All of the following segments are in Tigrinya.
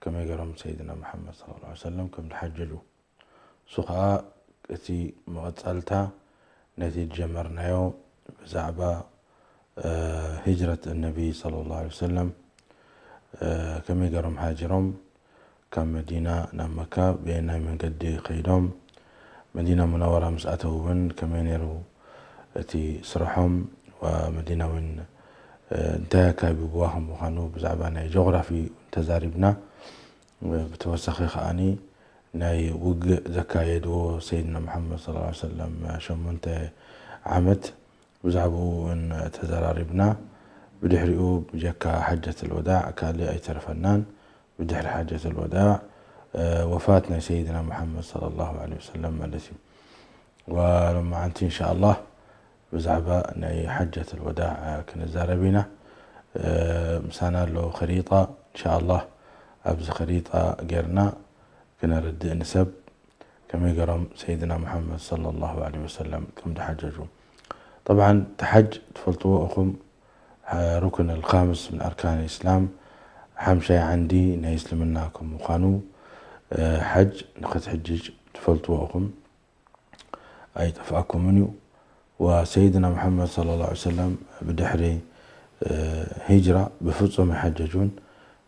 ከመይ ገይሮም ሰይድና መሓመድ صلى الله عليه وسلم ከም ዝሓጀጁ። እሱ ኸዓ እቲ መቐጸልታ ነቲ ዝጀመርናዮ ብዛዕባ፣ እ፣ ሂጅረት ነቢ صلى الله عليه وسلم፣ እ፣ ከመይ ገይሮም ሃጅሮም ካብ መዲና ናብ መካ ብየናይ መንገዲ ከይዶም፣ መዲና ሙነወራ ምስ ኣተዉ እውን ከመይ ነይሩ እቲ ስርሖም፣ ወመዲና እውን፣ እ፣ እንታይ ኣካቢብዋ ከም ምዃኑ ብዛዕባ ናይ ጂኦግራፊ ተዛሪብና። ብተወሳኺ ከዓኒ ናይ ውግእ ዘካየድዎ ሰይድና መሓመድ صلى الله عليه وسلم ሸሞንተ ዓመት ብዛዕባኡ እውን ተዘራሪብና። ብድሕሪኡ ብጀካ ሓጀት الوداع ካልእ ኣይተረፈናን። ብድሕሪ ሓጀት الوداع፣ እ፣ ወፋት ናይ ሰይድና መሓመድ صلى الله عليه وسلم ማለት እዩ። ወሎማዓንቲ إن شاء الله ብዛዕባ ናይ ሓጀት الوداع ክንዛረብ ኢና። እ፣ ምሳና ኣሎ ኸሪጣ إن شاء الله ኣብዚ ኸሪጣ ጌርና ክነርድእ ንሰብ ከመይ ገይሮም ሰይድና መሓመድ صلى الله عليه وسلم ከም ዝሓጀጁ። طبعا እቲ ሓጅ ትፈልጥዎ ኢኹም፣ እ፣ ሩክን الخامس من أركان الإسلام ሓምሻይ ዓንዲ ናይ እስልምና ከም ምዃኑ፣ እ፣ ሓጅ ንኽትሕጅጅ ትፈልጥዎ ኢኹም። ኣይጠፍኣኩምን እዩ። ወሰይድና መሓመድ صلى الله عليه وسلم ብድሕሪ፣ እ፣ ሂጅራ ብፍጹም ኣይሓጀጁን።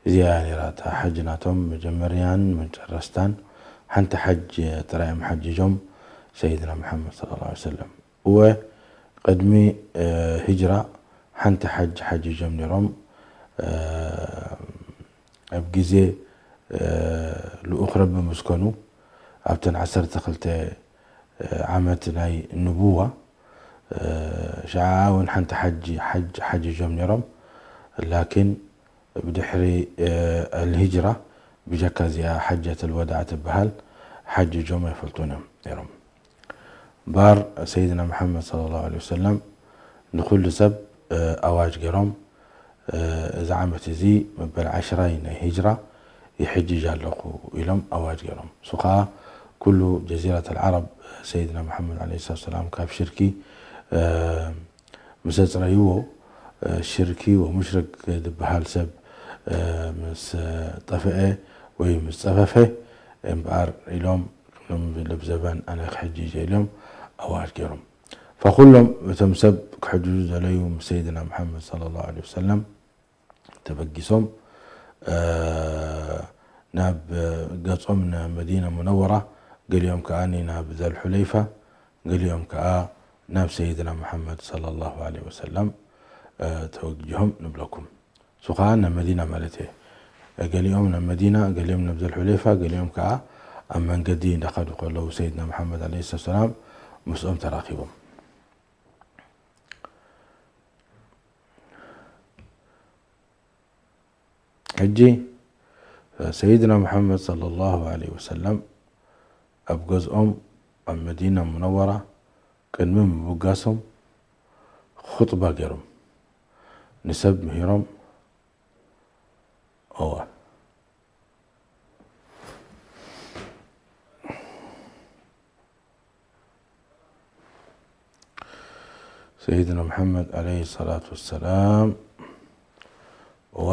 እዚኣ እያ ነይራ እታ ሓጅ ናቶም መጀመርያን መጨረስታን። ሓንቲ ሓጅ ጥራይ እዮም ሓጂጆም ሰይድና መሓመድ صلى الله عليه وسلم። እወ፣ ቅድሚ፣ እ፣ ሂጅራ ሓንቲ ሓጅ ሓጂጆም ነይሮም። እ፣ ኣብ ግዜ፣ እ፣ ልኡኽ ረቢ ምስ ኮኑ ኣብተን ዓሰርተ ክልተ ዓመት ናይ ንቡዋ፣ እ፣ ሽዓ እውን ሓንቲ ሓጂ፣ ሓጅ ሓጂጆም ነይሮም። ላኪን ብድሕሪ፣ እ፣ الهجرة ብጀካ እዚኣ ሓጀት الوداع ትበሃል ሓጂጆም ኣይፈልጡን እዮም ነይሮም። እምበኣር ሰይድና መሓመድ صلى الله عليه وسلم ንኹሉ ሰብ፣ እ፣ ኣዋጅ ገይሮም፣ እ፣ እዚ ዓመት እዚ መበል ዓሽራይ ናይ ሂጅራ ይሕጅጅ ኣለኹ ኢሎም ኣዋጅ ገይሮም። እሱ ኸዓ ኩሉ ጀዚረት العرب ሰይድና መሓመድ عليه الصلاة والسلام ካብ ሽርኪ፣ እ፣ ምስ ኣጽረይዎ፣ እ፣ ሽርኪ ወሙሽርክ ዝበሃል ሰብ፣ እ፣ ምስ ጠፍአ ወይ ምስ ጸፈፈ እምበኣር ኢሎም፣ እዞም ለብዘበን ኣነ ክሕጅጅ ኢሎም ኣዋጅ ገይሮም። ፈኩሎም እቶም ሰብ ክሕጅጁ ዘለዩ ምስ ሰይድና መሓመድ صلى الله عليه وسلم ተበጊሶም፣ እ፣ ናብ ገጾም ንመዲና ሙነወራ፣ ገሊኦም ከኣ ናብ ዘልሑለይፋ፣ ገሊኦም ከኣ ናብ ሰይድና መሓመድ صلى الله عليه وسلم፣ እ፣ ተወጊሆም ንብለኩም። እሱ ኸዓ ናብ መዲና ማለት እየ። ገሊኦም ናብ መዲና፣ ገሊኦም ናብ ዘልሑለይፋ፣ ገሊኦም ከኣ ኣብ መንገዲ እንዳኸዱ ከለዉ ሰይድና መሓመድ عليه الصلاة والسلام ምስኦም ተራኺቦም። ሕጂ ሰይድና መሓመድ صلى الله عليه وسلم ኣብ ገዝኦም ኣብ መዲና ሙነወራ ቅድሚ ምብጋሶም ኹጥባ ገይሮም፣ ንሰብ ምሂሮም። እወ። ሰይድና መሓመድ عليه الصلاة والسلام እወ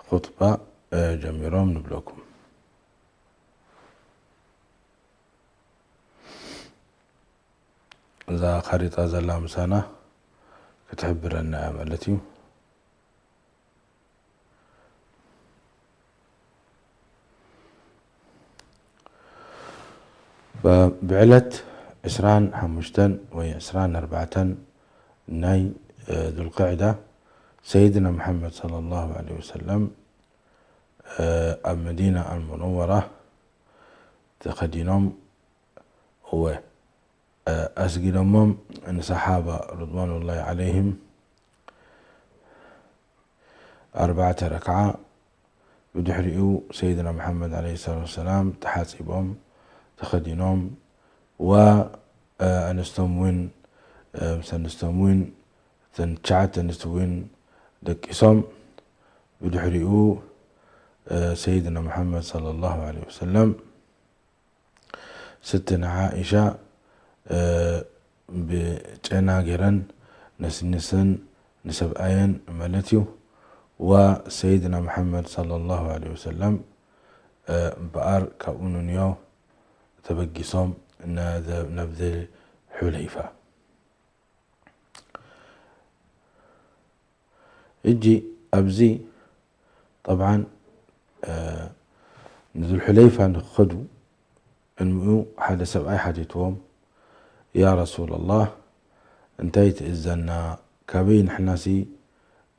ኹጥባ፣ እ፣ ጀሚሮም ንብለኩም። እዛ ኻሪጣ ዘላ ምሳና ክትሕብረና እያ ማለት እዩ። ብ-፣ ብዕለት ዕስራን ሓሙሽተን ወይ ዕስራን ኣርባዕተን ናይ፣ እ፣ ዙልቅዕዳ ሰይድና መሓመድ صلى الله عليه وسلم፣ እ፣ ኣብ መዲና ኣልሙነወራ ተኸዲኖም፣ እወ፣ እ፣ ኣስጊዶሞም ንሰሓባ رضوان الله عليهم ኣርባዕተ ረክዓ። ብድሕሪኡ ሰይድና መሓመድ عليه الصلاة والسلام ተሓጺቦም፣ ተኸዲኖም፣ ወ-፣ እ፣ ኣንስቶም እውን፣ እ፣ ምስ ኣንስቶም እውን እተን ትሽዓተ ኣንስቲ እውን ደቂሶም። ብድሕሪኡ፣ እ፣ ሰይድና መሓመድ صلى الله عليه وسلم ስትነ ዓኢሻ፣ እ፣ ብጨና ገይረን ነስኒሰን ንሰብኣየን ማለት እዩ። وسيدنا محمد صلى الله عليه وسلم እምበኣር ካብኡ ንንዮ ተበጊሶም ናብ ዘል ሑለይፋ። ሕጂ ኣብዚ ጠብዓን ንዙል ሑለይፋ ንክኸዱ እንምኡ ሓደ ሰብኣይ ሓቲትዎም፣ ያ ረሱላላህ እንታይ ትእዘና፣ ካበይ ንሕናሲ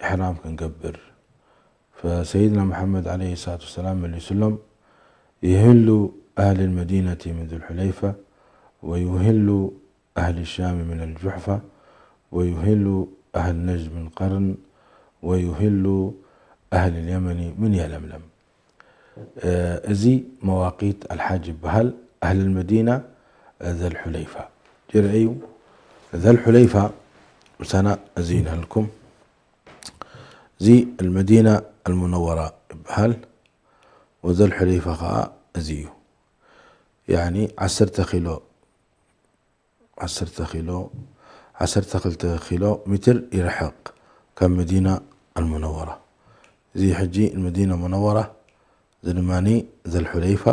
ኢሕራም ክንገብር? ፈሰይድና ሙሓመድ ዓለይሂ ሰላቱ ወሰላም መሊሱሎም፣ يهل أهل المدينة من ذي الحليفة ويهل أهل الشام من الجحفة ويهل أهل نجد من قرن ويهل أهل اليمن من يلملم። እዚ መዋቂት ኣልሓጅ ይበሃል። ኣህል መዲና ዘልሑለይፋ ጅርአዩ። ዘልሑለይፋ ምሳና እዚ ኢናልኩም። እዚ ኣልመዲና ኣልሙነወራ ይበሃል። ወዘልሑለይፋ ከዓ እዚ እዩ። ያኒ ዓሰርተ ኪሎ ዓሰርተ ኪሎ፣ ዓሰርተ ክልተ ኪሎ ሜትር ይርሕቕ ካብ መዲና ኣልሙነወራ። እዚ ሕጂ መዲና ሙነወራ፣ እዚ ድማ ዘልሑለይፋ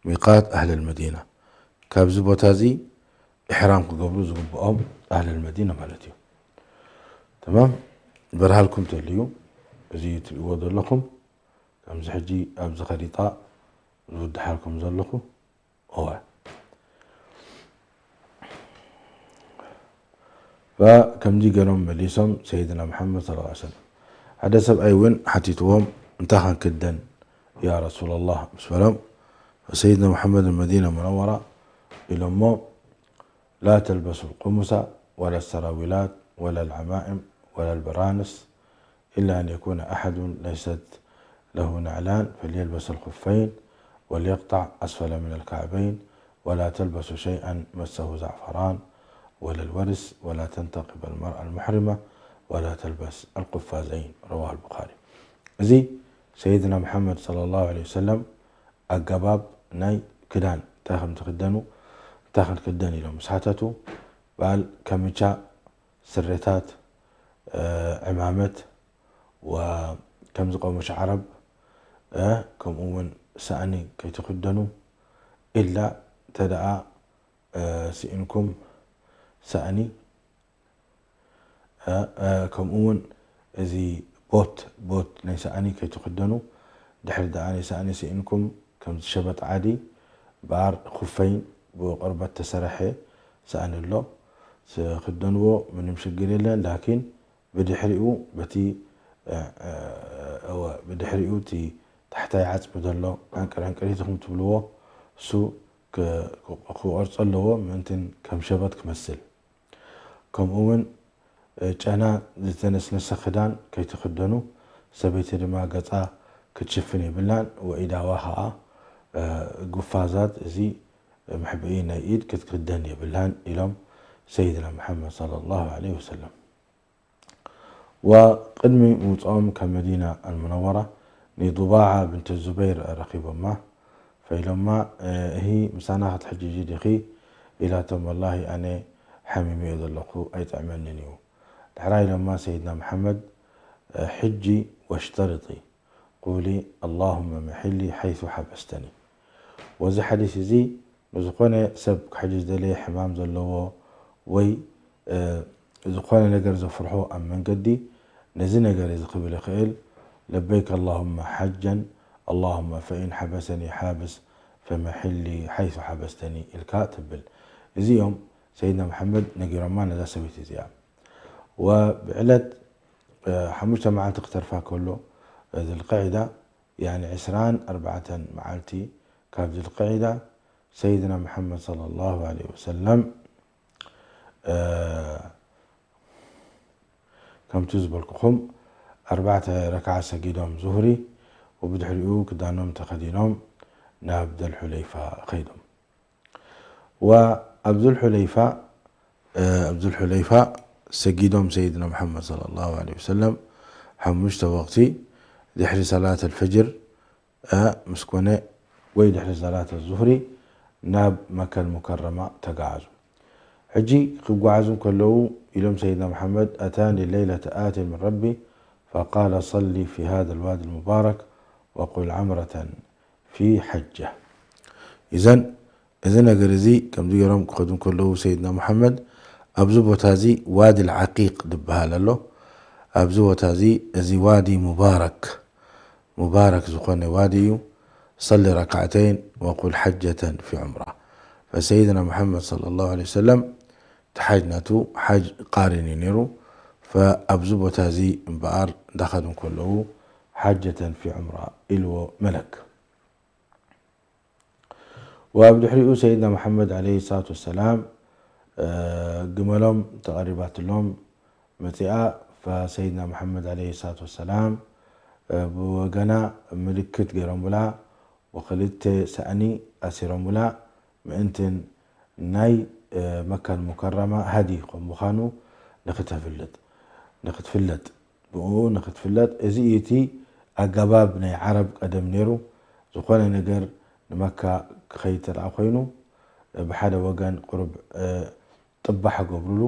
ሚቃት ኣህለል መዲና። ካብዚ ቦታ እዚ ኢሕራም ክገብሩ ዝግብኦም ኣህለል መዲና ማለት እዩ። ተማም። በርሃልኩም ተልዩ እዚ ትርእይዎ ዘለኹም ከምዚ ሕጂ ኣብዚ ኸሪጣ ዝውድሓልኩም ዘለኹ እወ። ከምዚ ገይሮም መሊሶም ሰይድና ሙሓመድ ሰለላሁ ዐለይሂ ወሰለም። ሓደ ሰብኣይ እውን ሓቲትዎም፣ እንታይ ክንክደን ያ ረሱላላህ ምስ በሎም፣ ሰይድና ሙሓመድ መዲና ሙነወራ ኢሎሞ፣ لا تلبسوا القمص ولا السراويلات ولا العمائم ولا البرانس إلا أن يكون أحد ليست له نعلان فليلبس الخفين وليقطع أسفل من الكعبين ولا تلبسوا شيئا مسه زعفران ولا الورس ولا تنتقب المرأة المحرمة ولا تلبس القفازين. رواه البخاري. እዚ ሰይድና ሙሓመድ ሰለላሁ ዐለይሂ ወሰለም ኣገባብ ናይ ክዳን እንታይ ከም ትኽደኑ እንታይ ክንክደን ኢሎም ምስ ሓተቱ በዓል ከምቻ ስረታት፣ ዕማመት፣ ከምዚ ቆሙሽ ዓረብ፣ ከምኡ እውን ሳእኒ ከይትኽደኑ፣ ኢላ እንተ ደኣ ስኢንኩም ሳእኒ፣ ከምኡ እውን እዚ ቦት፣ ቦት ናይ ሳእኒ ከይትኽደኑ፣ ድሕሪ ደኣ ናይ ሳእኒ ስኢንኩም ከምዚ ሸበጥ ዓዲ፣ ባር፣ ኹፈይን ብቆርበት ተሰረሐ ሳእኒ ኣሎ። ዝኽደንዎ ምንም ሽግር የለን፣ ላኪን ብድሕሪኡ በቲ፣ እ፣ እ፣ እወ፣ ብድሕሪኡ እቲ ታሕታይ ዓጽሚ ዘሎ ዕንቅር ዕንቅሪት ኢኹም ትብልዎ፣ እሱ ክ-፣ ክ-፣ ክቆርጾ ኣለዎ፣ ምእንትን ከም ሸበት ክመስል። ከምኡ እውን፣ እ፣ ጨና ዝተነስነሰ ክዳን ከይትኽደኑ፣ ሰበይቲ ድማ ገጻ ክትሽፍን የብላን፣ ወኢዳዋ ኸኣ፣ እ፣ ጉፋዛት፣ እዚ መሕብኢ ናይ ኢድ ክትክደን የብላን ኢሎም ሰይድና መሓመድ ሰለላሁ ዐለይሂ ወሰለም። ወቅድሚ ምውፅኦም ካብ መዲና ኣልሙነወራ ንዱባዓ ብንት ዙበይር ረኺቦማ። ፈኢሎማ፣ "እሂ፣ ምሳና ክትሕጅጂ ዲኺ?" ኢላቶም፣ "ወላሂ ኣነ ሓሚመ እየ ዘለኹ፣ ኣይጥዕመንን እዩ." ድሕራ ኢሎማ ሰይድና መሓመድ፣ "ሕጂ ወሽተርጢ፣ ቁሊ ኣላሁመ መሒሊ ሓይሱ ሓበስተኒ." ወዚ ሓዲስ እዚ ንዝኾነ ሰብ ክሕጅ ዝደለየ ሕማም ዘለዎ ወይ፣ እ፣ ዝኾነ ነገር ዘፍርሖ ኣብ መንገዲ፣ ነዚ ነገር እዚ ክብል ይኽእል፣ "ለበይከ ኣላሁመ ሓጀን፣ ኣላሁመ ፈኢን ሓበሰኒ ሓብስ፣ ፈመሒሊ ሓይሱ ሓበስተኒ" ኢልካ ትብል። እዚኦም ሰይድና መሓመድ ነጊሮማ ነዛ ሰበይቲ እዚኣ። ወብዕለት፣ እ፣ ሓሙሽተ መዓልቲ ክተርፋ ከሎ፣ እ፣ ዝልቅዒዳ፣ ያኒ ዕስራን ኣርባዕተን መዓልቲ ካብ ዝልቅዒዳ፣ ሰይድና መሓመድ ሰለላሁ ዐለይሂ ወሰለም፣ እ፣ ከምቲ ዝበልኩኹም ኣርባዕተ ረክዓ ሰጊዶም ዙህሪ፣ ወብድሕሪኡ ክዳኖም ተኸዲኖም ናብ ዘልሑለይፋ ኸይዶም። ወኣብ ዙልሑለይፋ፣ እ፣ ኣብ ዙልሑለይፋ ሰጊዶም ሰይድና መሓመድ ሰለላሁ ዐለይሂ ወሰለም ሓሙሽተ ወቕቲ ድሕሪ ሰላት ኣልፈጅር፣ እ፣ ምስ ኮነ ወይ ድሕሪ ሰላት ዙህሪ ናብ መካ ኣልሙከረማ ተጋዓዙ። ሕጂ ክጓዓዙ እንከለዉ ኢሎም ሰይድና መሓመድ፣ "ኣታኒ ለይለተ ኣትን ምን ረቢ فقال: صل في هذا الوادي المبارك وقل عمرة في حجة. إذن እዚ ነገር እዚ ከምዚ ገይሮም ክኸዱ እንከለዉ ሰይድና ሙሓመድ ኣብዚ ቦታ እዚ ዋዲ ልዓቂቅ ዝበሃል ኣሎ። ኣብዚ ቦታ እዚ፣ እዚ ዋዲ ሙባረክ፣ ሙባረክ ዝኾነ ዋዲ እዩ። صل ركعتين وقل حجة في عمرة. فሰይድና ሙሓመድ صلى الله عليه وسلم እቲ ሓጅ ናቱ ሓጅ ቃሪን እዩ ነይሩ። فኣብዚ ቦታ እዚ እምበኣር እንዳኸዱ እንከለዉ ሓጀተን ፊ ዑምራ ኢልዎ መለክ። ወኣብ ድሕሪኡ ሰይድና መሓመድ ዓለይሂ ሰላቱ ወሰላም፣ እ፣ ግመሎም ተቐሪባትሎም መጺኣ። ፈሰይድና መሓመድ ዓለይሂ ሰላቱ ወሰላም፣ እ፣ ብወገና ምልክት ገይሮምላ፣ ወክልተ ሳእኒ ኣሲሮምላ፣ ምእንትን ናይ፣ እ፣ መካ ልሙከረማ ሃዲ ከም ምዃኑ ንኽተፍልጥ፣ ንኽትፍለጥ፣ ብኡ ንኽትፍለጥ። እዚ እዩ እቲ ኣገባብ ናይ ዓረብ ቀደም ነይሩ። ዝኾነ ነገር ንመካ ክኸይድ ተደኣ ኮይኑ፣ ብሓደ ወገን ቁሩብ፣ እ፣ ጥባሕ ገብሩሉ፣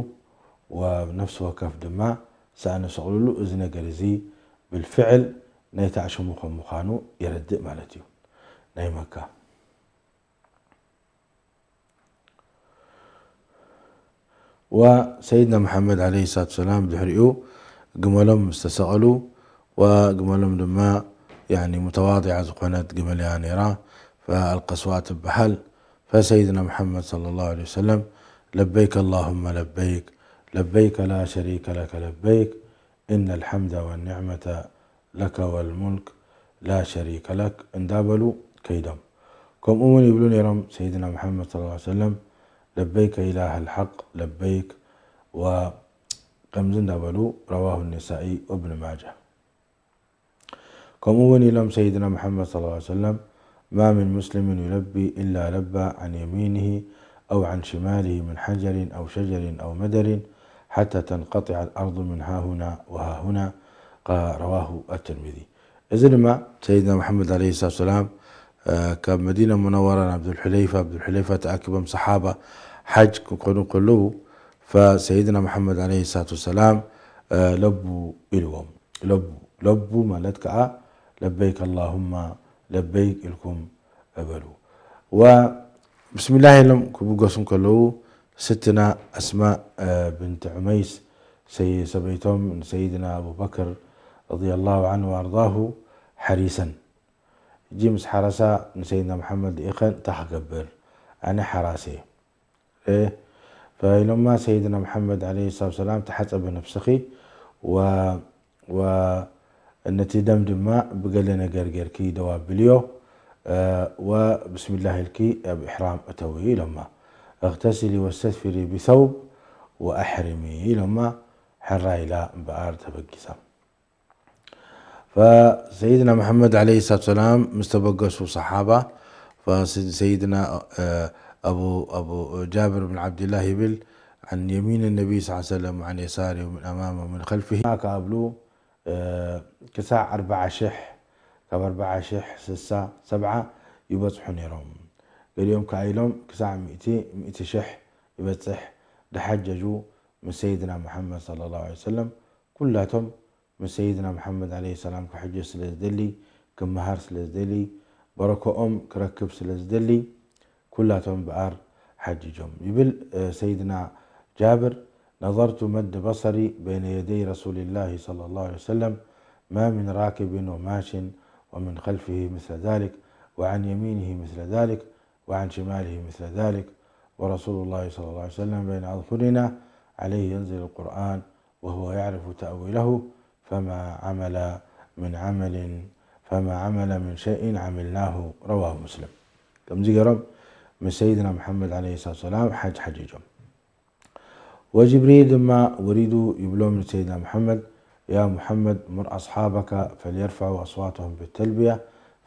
ወነፍሲ ወከፍ ድማ ሳእኒ ሰቕሉሉ። እዚ ነገር እዚ ብልፍዕል ናይቲ ኣሸሙ ከም ምዃኑ የረድእ ማለት እዩ። ናይ መካ። ወሰይድና መሓመድ ዓለይሂ ሰላቱ ወሰላም ድሕሪኡ ግመሎም ምስ ተሰቐሉ፣ ወግመሎም ድማ ያኒ ሙተዋዲዓ ዝኾነት ግመል እያ ነይራ፣ ፈኣልቀስዋ ትበሃል። ፈሰይድና መሓመድ ሰለላሁ ዐለይሂ ወሰለም፣ ለበይክ ኣላሁመ ለበይክ፣ ለበይከ ላ ሸሪከ ለከ ለበይክ፣ ኢነ ልሓምደ ወኒዕመተ ለከ ወልሙልክ ላ ሸሪከ ለክ እንዳበሉ ከይዶም። ከምኡ እውን ይብሉ ነይሮም ሰይድና መሓመድ ሰለላሁ ዐለይሂ ወሰለም፣ ለበይከ ኢላሃ ልሓቅ ለበይክ፣ ወ-፣ ከምዚ እንዳበሉ ረዋሁ ነሳኢ ወብን ማጃ። ከምኡ እውን ኢሎም ሰይድና መሓመድ ሰለላሁ ዐለይሂ ወሰለም፣ ማ ምን ሙስሊምን ዩለቢ ኢላ ለባ ዓን የሚኒሂ ኣው ዓን ሽማሊሂ ምን ሓጀሪን ኣው ሸጀሪን ኣው መደሪን ሓታ ተንቀጢዐ ኣልኣርዱ ምን ሃሁና ወሃሁና፣ ረዋሁ ኣትርሚዚ። እዚ ድማ ሰይድና መሓመድ ዓለይሂ ሰላቱ ወሰላም፣ እ፣ ካብ መዲና ሙነወራ ናብ ዙልሑለይፋ፣ ኣብ ዙልሑለይፋ ተኣኪቦም ሰሓባ ሓጅ ክኾኑ ከለዉ፣ ፈሰይድና መሓመድ ዓለይሂ ሰላቱ ወሰላም፣ እ፣ ለቡ ኢልዎም። ለቡ፣ ለቡ ማለት ከኣ ለበይክ ኣላሁማ ለበይክ ኢልኩም በሉ። ወብስሚላህ ኢሎም ክብገሱ እንከለዉ ስትና ኣስማእ፣ እ፣ ብንት ዑመይስ ሰይ-፣ ሰበይቶም ንሰይድና ኣቡበክር ረዲየላሁ ዓንሁ ወኣርዳሁ ሓሪሰን። ሕጂ ምስ ሓረሳ ንሰይድና መሓመድ ልኢኸን እንታይ ክገብር? ኣነ ሓራስ እየ። እ፣ ፈኢሎማ ሰይድና መሓመድ ዓለይሂ ሰላቱ ወሰላም፣ ተሓጸቢ ነፍስኺ ወ-፣ ወ-፣ ነቲ ደም ድማ ብገለ ነገር ጌርኪ ደው ኣብልዮ፣ እ፣ ወብስሚላህ ኢልኪ ኣብ ኢሕራም እተዊ ኢሎማ። እግተሲሊ ወስተድፊሪ ብሰውብ ወኣሕሪሚ ኢሎማ። ሕራይ ኢላ እምበኣር ተበጊሳ። ፈሰይድና መሓመድ ዓለይሂ ሰላቱ ወሰላም ምስ ተበገሱ ሰሓባ፣ ፈሰይድና፣ እ፣ ኣቡ፣ ኣቡ ጃብር ብን ዓብድላህ ይብል፣ عن يمين النبي صلى الله عليه وسلم وعن يساره ومن أمامه ومن خلفه ክብሉ፣ እ፣ ክሳዕ ኣርብዓ ሽሕ፣ ካብ ኣርብዓ ሽሕ ስሳ ሰብዓ ይበጽሑ ነይሮም። ገሊኦም ከኣ ኢሎም ክሳዕ ሚእቲ፣ ሚእቲ ሽሕ ይበጽሕ። ድሓጀጁ ምስ ሰይድና መሓመድ ሰለላሁ ዐለይሂ ወሰለም ኩላቶም ምስ ሰይድና መሓመድ ዓለይሂ ሰላም ክሕጅ ስለ ዝደሊ፣ ክመሃር ስለ ዝደሊ፣ በረከኦም ክረክብ ስለ ዝደሊ፣ ኩላቶም እምበኣር ሓጅጆም። ይብል፣ እ፣ ሰይድና ጃብር፣ ነظرت مد بصري بين يدي رسول الله صلى الله عليه وسلم ما من راكب وماش ومن خلفه مثل ذلك وعن يمينه مثل ذلك وعن شماله مثل ذلك ورسول الله صلى الله عليه وسلم بين أظهرنا عليه ينزل القرآن وهو يعرف تأويله فما عمل من عمل، فما عمل من شيء عملناه، رواه مسلم። ከምዚ ገይሮም ምስ ሰይድና መሓመድ ዓለይሂ ሰላቱ ወሰላም ሓጅ ሓጂጆም። ወጅብሪል ድማ ወሪዱ ይብሎም ንሰይድና መሓመድ፣ يا محمد مر أصحابك فليرفعوا أصواتهم بالتلبية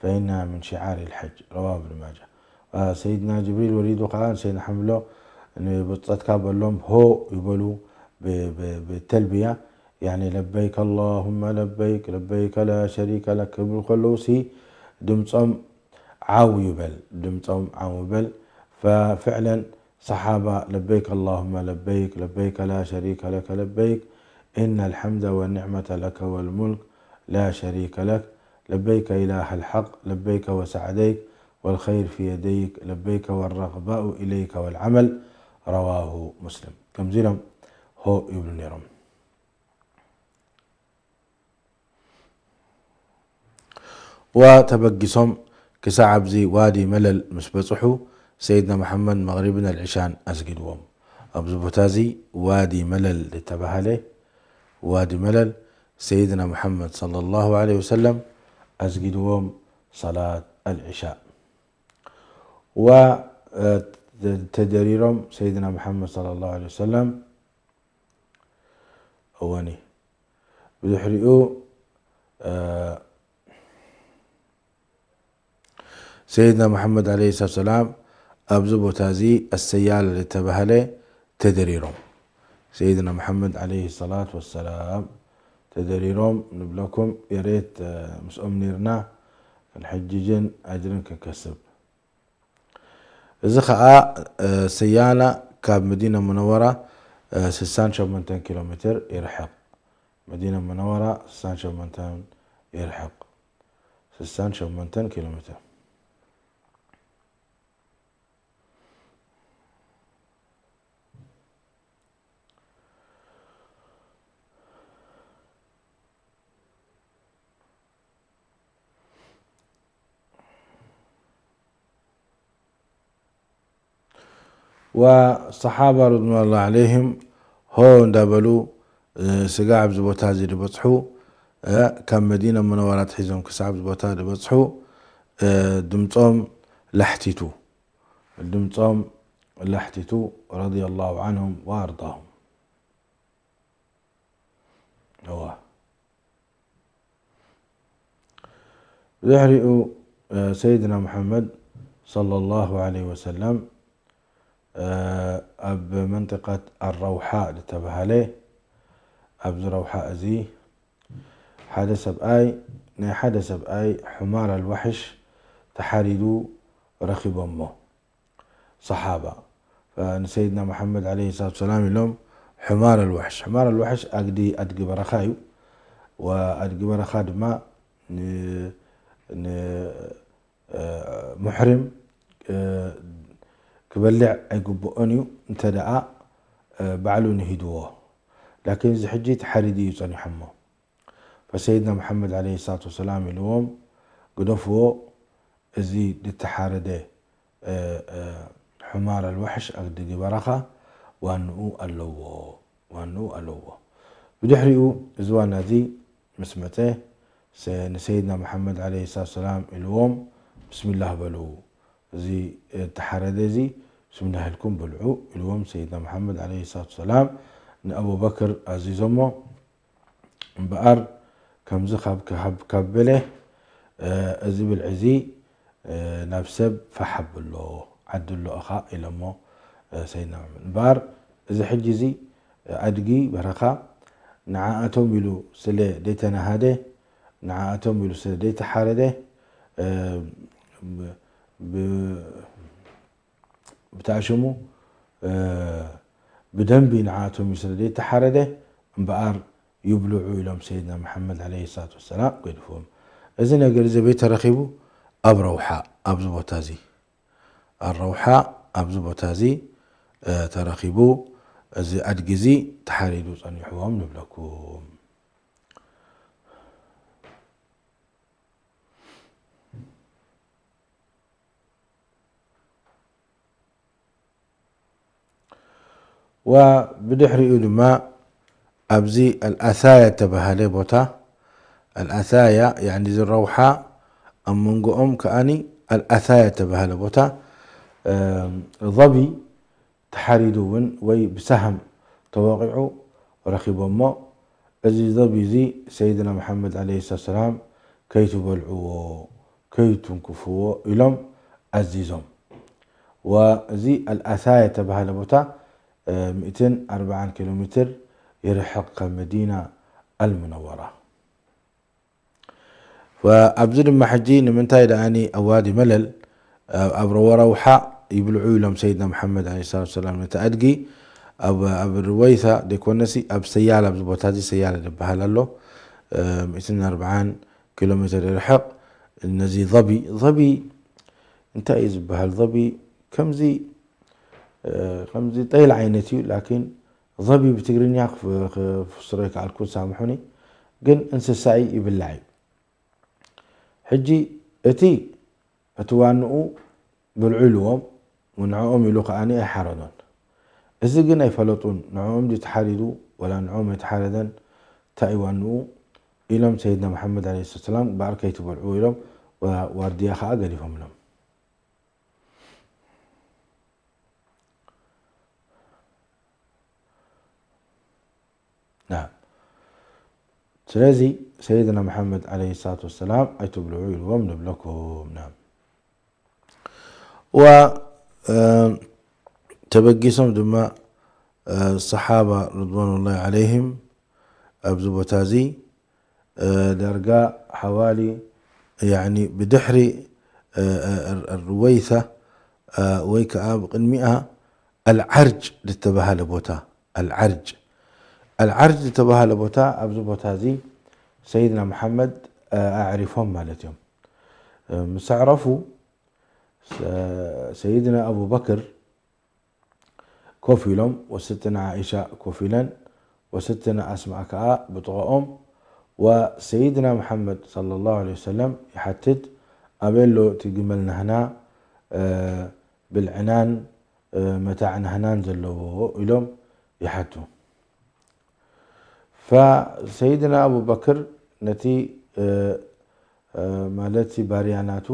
فإنها من شعار الحج، رواه ابن ماجه። አ፣ ሰይድና ጅብሪል ወሪዱ ከኣ ንሰይድና ሓምሎ ንብጾትካ በሎም ሆ ይበሉ ብ-፣ ብ-፣ ብተልብያ፣ ያኒ ለበይክ ኣላሁመ ለበይክ፣ ለበይከ ላ ሸሪከ ለክ ክብሉ ከለዉ ሲ ድምጾም ዓው ይበል፣ ድምጾም ዓው ይበል። ፈፍዕለን ሰሓባ ለበይክ ኣላሁመ ለበይክ፣ ለበይከ ላ ሸሪከ ለከ ለበይክ፣ ኢነ ልሐምደ ወኒዕመተ ለከ ወልሙልክ لا شريك لك، لبيك إله الحق، لبيك وسعديك، والخير في يديك، لبيك والرغباء إليك والعمل. رواه مسلم. ከምዚ ኢሎም ሆ ይብሉ ነይሮም። ወተበጊሶም ክሳዕ ኣብዚ ዋዲ መለል ምስ በጽሑ፣ ሰይድና መሓመድ መቕሪብን ኣልዕሻን ኣስጊድዎም። ኣብዚ ቦታ እዚ ዋዲ መለል ዝተባህለ፣ ዋዲ መለል፣ ሰይድና መሓመድ ሰለላሁ ዐለይሂ ወሰለም ኣስጊድዎም ሰላት ኣልዕሻ። ወ-፣ እ፣ ተደሪሮም ሰይድና መሓመድ ሰለላሁ ዐለይሂ ወሰለም እወኒ። ብድሕሪኡ፣ እ፣ ሰይድና መሓመድ ዐለይሂ ሰላቱ ወሰላም ኣብዚ ቦታ እዚ ኣሰያል ዝተባህለ ተደሪሮም። ሰይድና መሓመድ ዐለይሂ ሰላቱ ወሰላም ተደሪሮም ንብለኩም የሬት፣ እ፣ ምስኦም ነይርና ክንሕጅጅን ኣጅርን ክንከስብ። እዚ ኸኣ፣ እ፣ ሰያላ ካብ መዲና ሙነወራ፣ እ፣ ስሳን ሸሞንተን ኪሎ ሜትር ይርሕቕ። መዲና ሙነወራ ስሳን ሸሞንተን ይርሕቕ። ስሳን ሸሞንተን ኪሎ ሜትር። ወሰሓባ ርድዋኑላሂ ዐለይሂም ሆ እንዳበሉ፣ እ፣ ስጋዕ ኣብዚ ቦታ እዚ ዝበጽሑ፣ እ፣ ካብ መዲና ሙነወራ ኣትሒዞም ክሳብ ኣብዚ ቦታ ዝበጽሑ፣ እ፣ ድምጾም ላሕቲቱ፣ ድምጾም ላሕቲቱ ረዲየላሁ ዐንሁም ወኣርዳሁም። እዋ። ብድሕሪኡ፣ እ፣ ሰይድና ሙሓመድ ሰለላሁ ዐለይሂ ወሰለም፣ እ፣ ኣብ መንጢቀት ኣረውሓ ዝተባሃለ፣ ኣብዚ ረውሓ እዚ ሓደ ሰብኣይ፣ ናይ ሓደ ሰብኣይ ሑማር ኣልዋሕሽ ተሓሪዱ ረኺቦሞ። ሰሓባ። ንሰይድና መሓመድ ዐለይሂ ሰላቱ ወሰላም ኢሎም፣ ሕማር ኣልዋሕሽ። ሕማር ኣልዋሕሽ ኣግዲ ኣድጊ በረኻ እዩ። ወኣድጊ በረኻ ድማ ን-፣ ን-፣ እ፣ ሙሕሪም፣ እ፣ ክበልዕ ኣይግብኦን እዩ፣ እንተ ደኣ፣ እ፣ ባዕሉ ንሂድዎ። ላኪን እዚ ሕጂ ተሓሪዱ እዩ ጸኒሖሞ። ፈሰይድና መሓመድ ዐለይሂ ሰላቱ ወሰላም ኢልዎም፣ ግደፍዎ፣ እዚ ድተሓረደ፣ እ፣ እ፣ ሕማር ኣልዋሕሽ ኣግድጊ በረኻ ዋንኡ ኣለዎ፣ ዋንኡ ኣለዎ። ብድሕሪኡ እዚ ዋና እዚ ምስ መጸ፣ ሰ-፣ ንሰይድና መሓመድ ዐለይሂ ሰላቱ ወሰላም ኢልዎም፣ ብስሚላህ በሉ፣ እዚ እተሓረደ እዚ ብስሚላህ ኢልኩም ብልዑ ኢልዎም ሰይድና መሓመድ ዐለይሂ ሰላቱ ወሰላም ንኣቡበክር ኣዚዞሞ። እምበኣር ከምዚ ካብ፣ ካብ፣ ካብ በለ፣ እ፣ እዚ ብልዒ እዚ፣ እ፣ ናብ ሰብ ፋሕ ኣብሎ፣ ዓድሎ ኢኻ ኢሎሞ፣ እ፣ ሰይድና መሓመድ። እምበኣር እዚ ሕጂ እዚ፣ እ፣ ኣድጊ በረኻ ንዓኣቶም ኢሉ ስለ ደይተናሃደ፣ ንዓኣቶም ኢሉ ስለ ደይተሓረደ፣ እ፣ ብ-፣ ብ-፣ ብታሽሙ፣ እ፣ ብደንቢ ንዓኣቶም እዩ ስለ ዘይተሓረደ እምበኣር ይብልዑ ኢሎም ሰይድና መሓመድ ዐለይሂ ሰላቱ ወሰላም ገዲፍዎም። እዚ ነገር እዚ ኣበይ ተረኺቡ? ኣብ ረውሓ፣ ኣብዚ ቦታ እዚ፣ ኣብ ረውሓ፣ ኣብዚ ቦታ እዚ፣ እ፣ ተረኺቡ። እዚ ኣድጊ እዚ ተሓሪዱ ጸኒሕዎም ንብለኩም። ወብድሕሪኡ ድማ ኣብዚ ኣልኣታያ እተባህለ ቦታ፣ ኣልኣታያ፣ ያዕኒ እዚ ረውሓ ኣብ መንጎኦም ከኣኒ ኣልኣታያ እተባህለ ቦታ፣ እም፣ ظبي ተሓሪዱ እውን ወይ ብሳህም ተወቒዑ ረኺቦሞ። እዚ ظبي እዚ ሰይድና መሓመድ ዐለይሂ ሰላም ከይትበልዕዎ፣ ከይትንክፍዎ ኢሎም ኣዚዞም። ወእዚ ኣልኣታያ እተባህለ ቦታ፣ እ፣ ሚእትን ኣርብዓን ኪሎ ሜትር ይርሕቕ ካብ መዲና ኣልሙነወራ። ወኣብዚ ድማ ሕጂ ንምንታይ ደኣኒ ኣብ ዋዲ መለል፣ ኣብ፣ ኣብ ረውሓ ይብልዑ ኢሎም ሰይድና መሓመድ ዐለይሂ ሰላቱ ወሰላም ነቲ ኣድጊ ኣብ፣ ኣብ ርወይታ ደይኮነሲ ኣብ ሰያላ፣ ኣብዚ ቦታ እዚ ሰያላ ዝበሃል ኣሎ። ሚእትን ኣርባዓን ኪሎ ሜትር ይርሕቕ። ነዚ ظبي، ظبي እንታይ እዩ ዝበሃል? ظبي ከምዚ ከምዚ ጠይል ዓይነት እዩ። ላኪን ظبي ብትግርኛ ክፍስሮ ይከኣልኩ፣ ሳምሑኒ። ግን እንስሳ እዩ፣ ይብላዕ እዩ። ሕጂ እቲ እቲ ዋንኡ ብልዑ ኢልዎም፣ ንዕኦም ኢሉ ከዓኒ ኣይሓረዶን። እዚ ግን ኣይፈለጡን። ንዕኦም ድዩ ተሓሪዱ ወላ ንዕኦም ኣይተሓረደን፣ እንታይ እዩ ዋንኡ ኢሎም ሰይድና መሓመድ ዓለይሂ ሰላም፣ እምበኣር ከይትበልዕዎ ኢሎም፣ ዋ-፣ ዋርድያ ከኣ ገዲፎምሎም። ናም። ስለዚ ሰይድና መሓመድ ዓለይሂ ሰላቱ ወሰላም ኣይትብልዑ ኢልዎም ንብለኩም። ናም። ዋ ተበጊሶም ድማ ሰሓባ ርድዋኑላሂ ዓለይሂም ኣብዚ ቦታ እዚ ዳርጋ ሓዋሊ ያኒ ብድሕሪ ሩወይታ ወይ ከዓ ብቅድሚኣ ኣልዓርጅ ዝተባሃለ ቦታ ኣልዓርጅ ኣልዓርጅ ዝተባሃለ ቦታ ኣብዚ ቦታ እዚ ሰይድና መሓመድ ኣዕሪፎም ማለት እዮም። ምስ ኣዕረፉ ሰይድና ኣቡበክር ኮፍ ኢሎም ወስትነ ዓኢሻ ኮፍ ኢለን ወስትነ ኣስማእ ከኣ ብጥቕኦም ወሰይድና መሓመድ ሰለላሁ ዐለይሂ ወሰለም ይሓትት ኣበይ ኣሎ እቲ ግመል ናህና ብልዕናን መታዕ ናህናን ዘለዎ ኢሎም ይሓቱ። ፈሰይድና ኣቡበክር ነቲ ማለት ባርያ ናቱ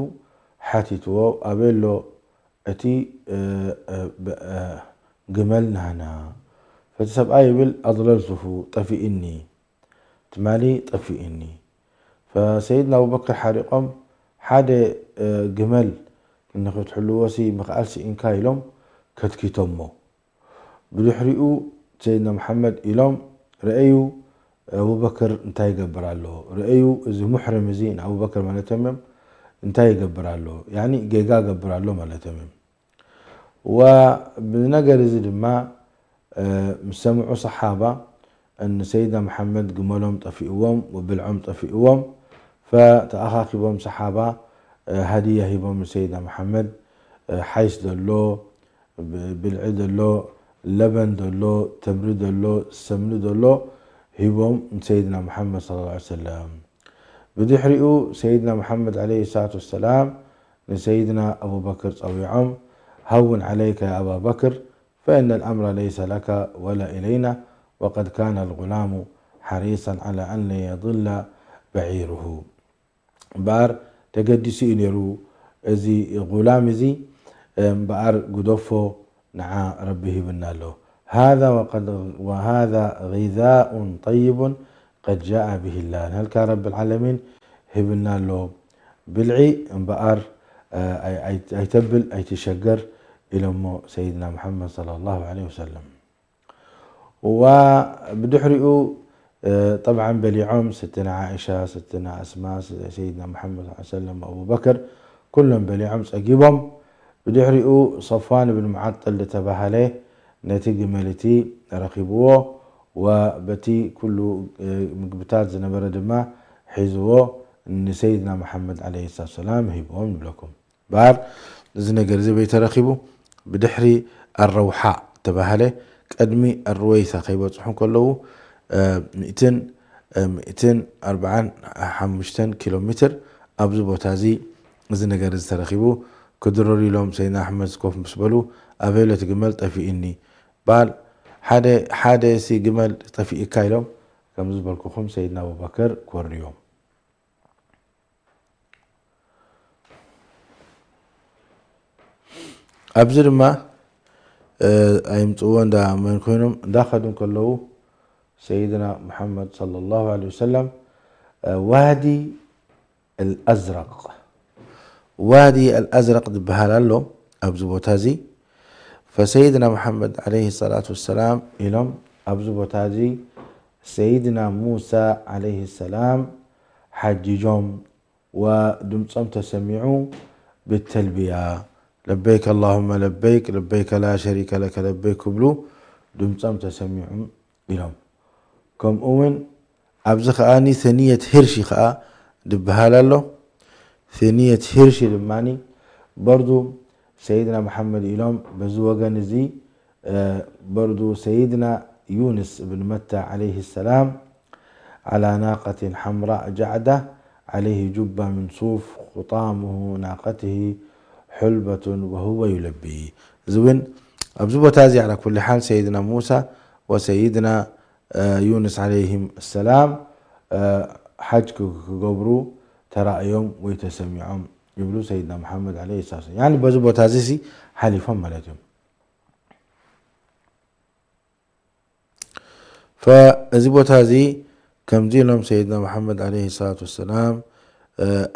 ሓቲትዎ ኣበይ ኣሎ እቲ ግመል ናህና? ፈቲ ሰብኣይ ይብል ኣضللته ጠፊእኒ ትማሊ ጠፊእኒ። ፈሰይድና ኣቡበክር ሓሪቖም ሓደ ግመል ንኽትሕልዎሲ ምኽኣል ስኢንካ ኢሎም ከትኪቶሞ። ብድሕሪኡ ሰይድና መሓመድ ኢሎም ረአዩ ኣቡበክር እንታይ ይገብር ኣሎ ረአዩ እዚ ሙሕርም እዚ ንኣቡበክር ማለቶም እዮም እንታይ ይገብር ኣሎ ያኒ ጌጋ ገብር ኣሎ ማለቶም እዮም። ወብነገር እዚ ድማ ምስ ሰምዑ ሰሓባ ንሰይድና መሓመድ ግመሎም ጠፊእዎም ወብልዖም ጠፊእዎም ፈተኣኻኪቦም ሰሓባ ሃዲያ ሂቦም ንሰይድና መሓመድ ሓይስ ዘሎ ብልዒ ዘሎ ለበን ዘሎ ተምሪ ዘሎ ሰምኒ ዘሎ ሂቦም ንሰይድና መሓመድ صلى الله عليه وسلم። ብድሕሪኡ ሰይድና መሓመድ عليه الصلاة والسلام ንሰይድና ኣቡበክር ጸዊዖም هون عليك يا أبا بكر فإن الأمر ليس لك ولا إلينا وقد كان الغلام حريصا على أن لا يضل بعيره እምበኣር ተገዲሱ እዩ ነይሩ እዚ ጉላም እዚ እምበኣር ግደፎ ንዓ ረቢ ሂብና ኣሎ هذا وقد وهذا غذاء طيب قد جاء به الله ንሃልካ ረቢ العالمين ሂብና ኣሎ ብልዒ እምበኣር ኣይተብል ኣይትሸገር ኢሎሞ ሰይድና ሙሓመድ صلى الله عليه وسلم وبدحرئو طبعا بليعم ستنا عائشة ستنا أسماء سيدنا محمد صلى الله عليه وسلم أبو بكر كلهم بليعم ጸጊቦም ብድሕሪኡ صفوان بن معطل ዝተባሃለ ነቲ ግመል እቲ ረኺብዎ ወበቲ ኩሉ ምግብታት ዝነበረ ድማ ሒዝዎ ንሰይድና መሓመድ عليه الصلاة والسلام ሂብዎም ንብለኩም እምበኣር እዚ ነገር እዚ በይ ተረኺቡ ብድሕሪ ኣረውሓ እተባህለ ቅድሚ ኣርወይታ ከይበፅሑ ከለዉ ሚእትን ሚእትን ኣርብዓን ሓሙሽተን ኪሎ ሜትር ኣብዚ ቦታ እዚ እዚ ነገር እዚ ተረኺቡ ክድረሩ ኢሎም ሰይድና ኣሕመድ ኮፍ ምስ በሉ ኣበይ ኣሎ እቲ ግመል ጠፊእኒ በሃል ሓደ ሓደ ሲ ግመል ጠፊእካ ኢሎም ከም ዝበልኩኹም ሰይድና ኣቡበከር ክወርድዮም ኣብዚ ድማ ኣይምፅዎ እንዳ መን ኮይኖም እንዳኸዱ ከለዉ ሰይድና ሙሓመድ صلى الله عليه وسلم ዋዲ الأزرق ዋዲ الأزرق ዝበሃል ኣሎ ኣብዚ ቦታ እዚ فسيدنا محمد عليه الصلاة والسلام ኢሎም ኣብዚ ቦታ እዚ ሰይድና ሙሳ عليه السلام ሓጂጆም ወድምፆም ተሰሚዑ ብተልብያ ለበይክ اللهم لبيك لبيك لا شريك لك لبيك ክብሉ ድምፆም ተሰሚዑ ኢሎም ከምኡ እውን ኣብዚ ከኣኒ ሰንየት ሂርሺ ከኣ ዝበሃል ኣሎ። ሰንየት ሂርሺ ድማኒ በርዱ ሰይድና መሓመድ ኢሎም በዚ ወገን እዚ በርዱ ሰይድና ዩንስ እብን መታ ዓለይህ ሰላም ዓላ ናቀትን ሓምራእ ጃዕዳ ዓለይህ ጁባ ምን ሱፍ ክጣሙሁ ናቀትህ ሑልበቱን ወሁወ ዩለቢ። እዚ እውን ኣብዚ ቦታ እዚ ዓላ ኩሊ ሓል ሰይድና ሙሳ ወሰይድና ዩንስ ዓለይህም ሰላም ሓጅ ክገብሩ ተራእዮም ወይ ተሰሚዖም ይብሉ ሰይድና መሓመድ ዓለይሂ ሰላም። ያኒ በዚ ቦታ እዚ ሲ ሓሊፎም ማለት እዮም። ፈእዚ ቦታ እዚ ከምዚ ኢሎም ሰይድና መሓመድ ዓለይሂ ሰላቱ ወሰላም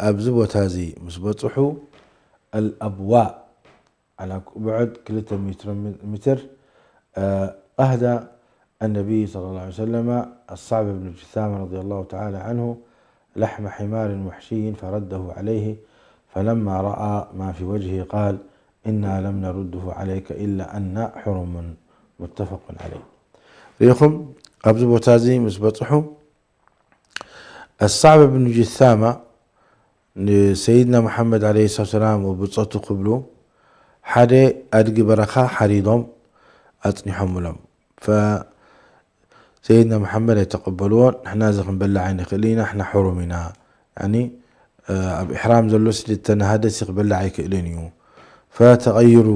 ኣብዚ ቦታ እዚ ምስ በፅሑ ኣልኣብዋ على بعد ክልተ ሜትር ሜትር أهدى النبي صلى الله عليه وسلم الصعب بن جثامة رضي الله تعالى عنه لحم حمار وحشي فرده عليه فلما رأى ما في وجهه قال إنا لم نرده عليك إلا أنا حرم متفق عليه. ሪኢኹም ኣብዚ ቦታ እዚ ምስ በፅሑ ኣሳዕብ ብን ጅሳማ ንሰይድና መሓመድ ዓለይሂ ሰላቱ ወሰላም ወብጾቱ ክብሉ ሓደ ኣድጊ በረኻ ሓሪዶም ኣጽኒሖምሎም። ፈሰይድና መሓመድ ኣይተቐበልዎን። ንሕና እዚ ክንበልዕ ኣይንኽእልን ኢና፣ ንሕና ሕሩም ኢና። ያኒ ኣብ ኢሕራም ዘሎ ስድተናሃደ ሲ ክበልዕ ኣይክእልን እዩ። ፈተቐይሩ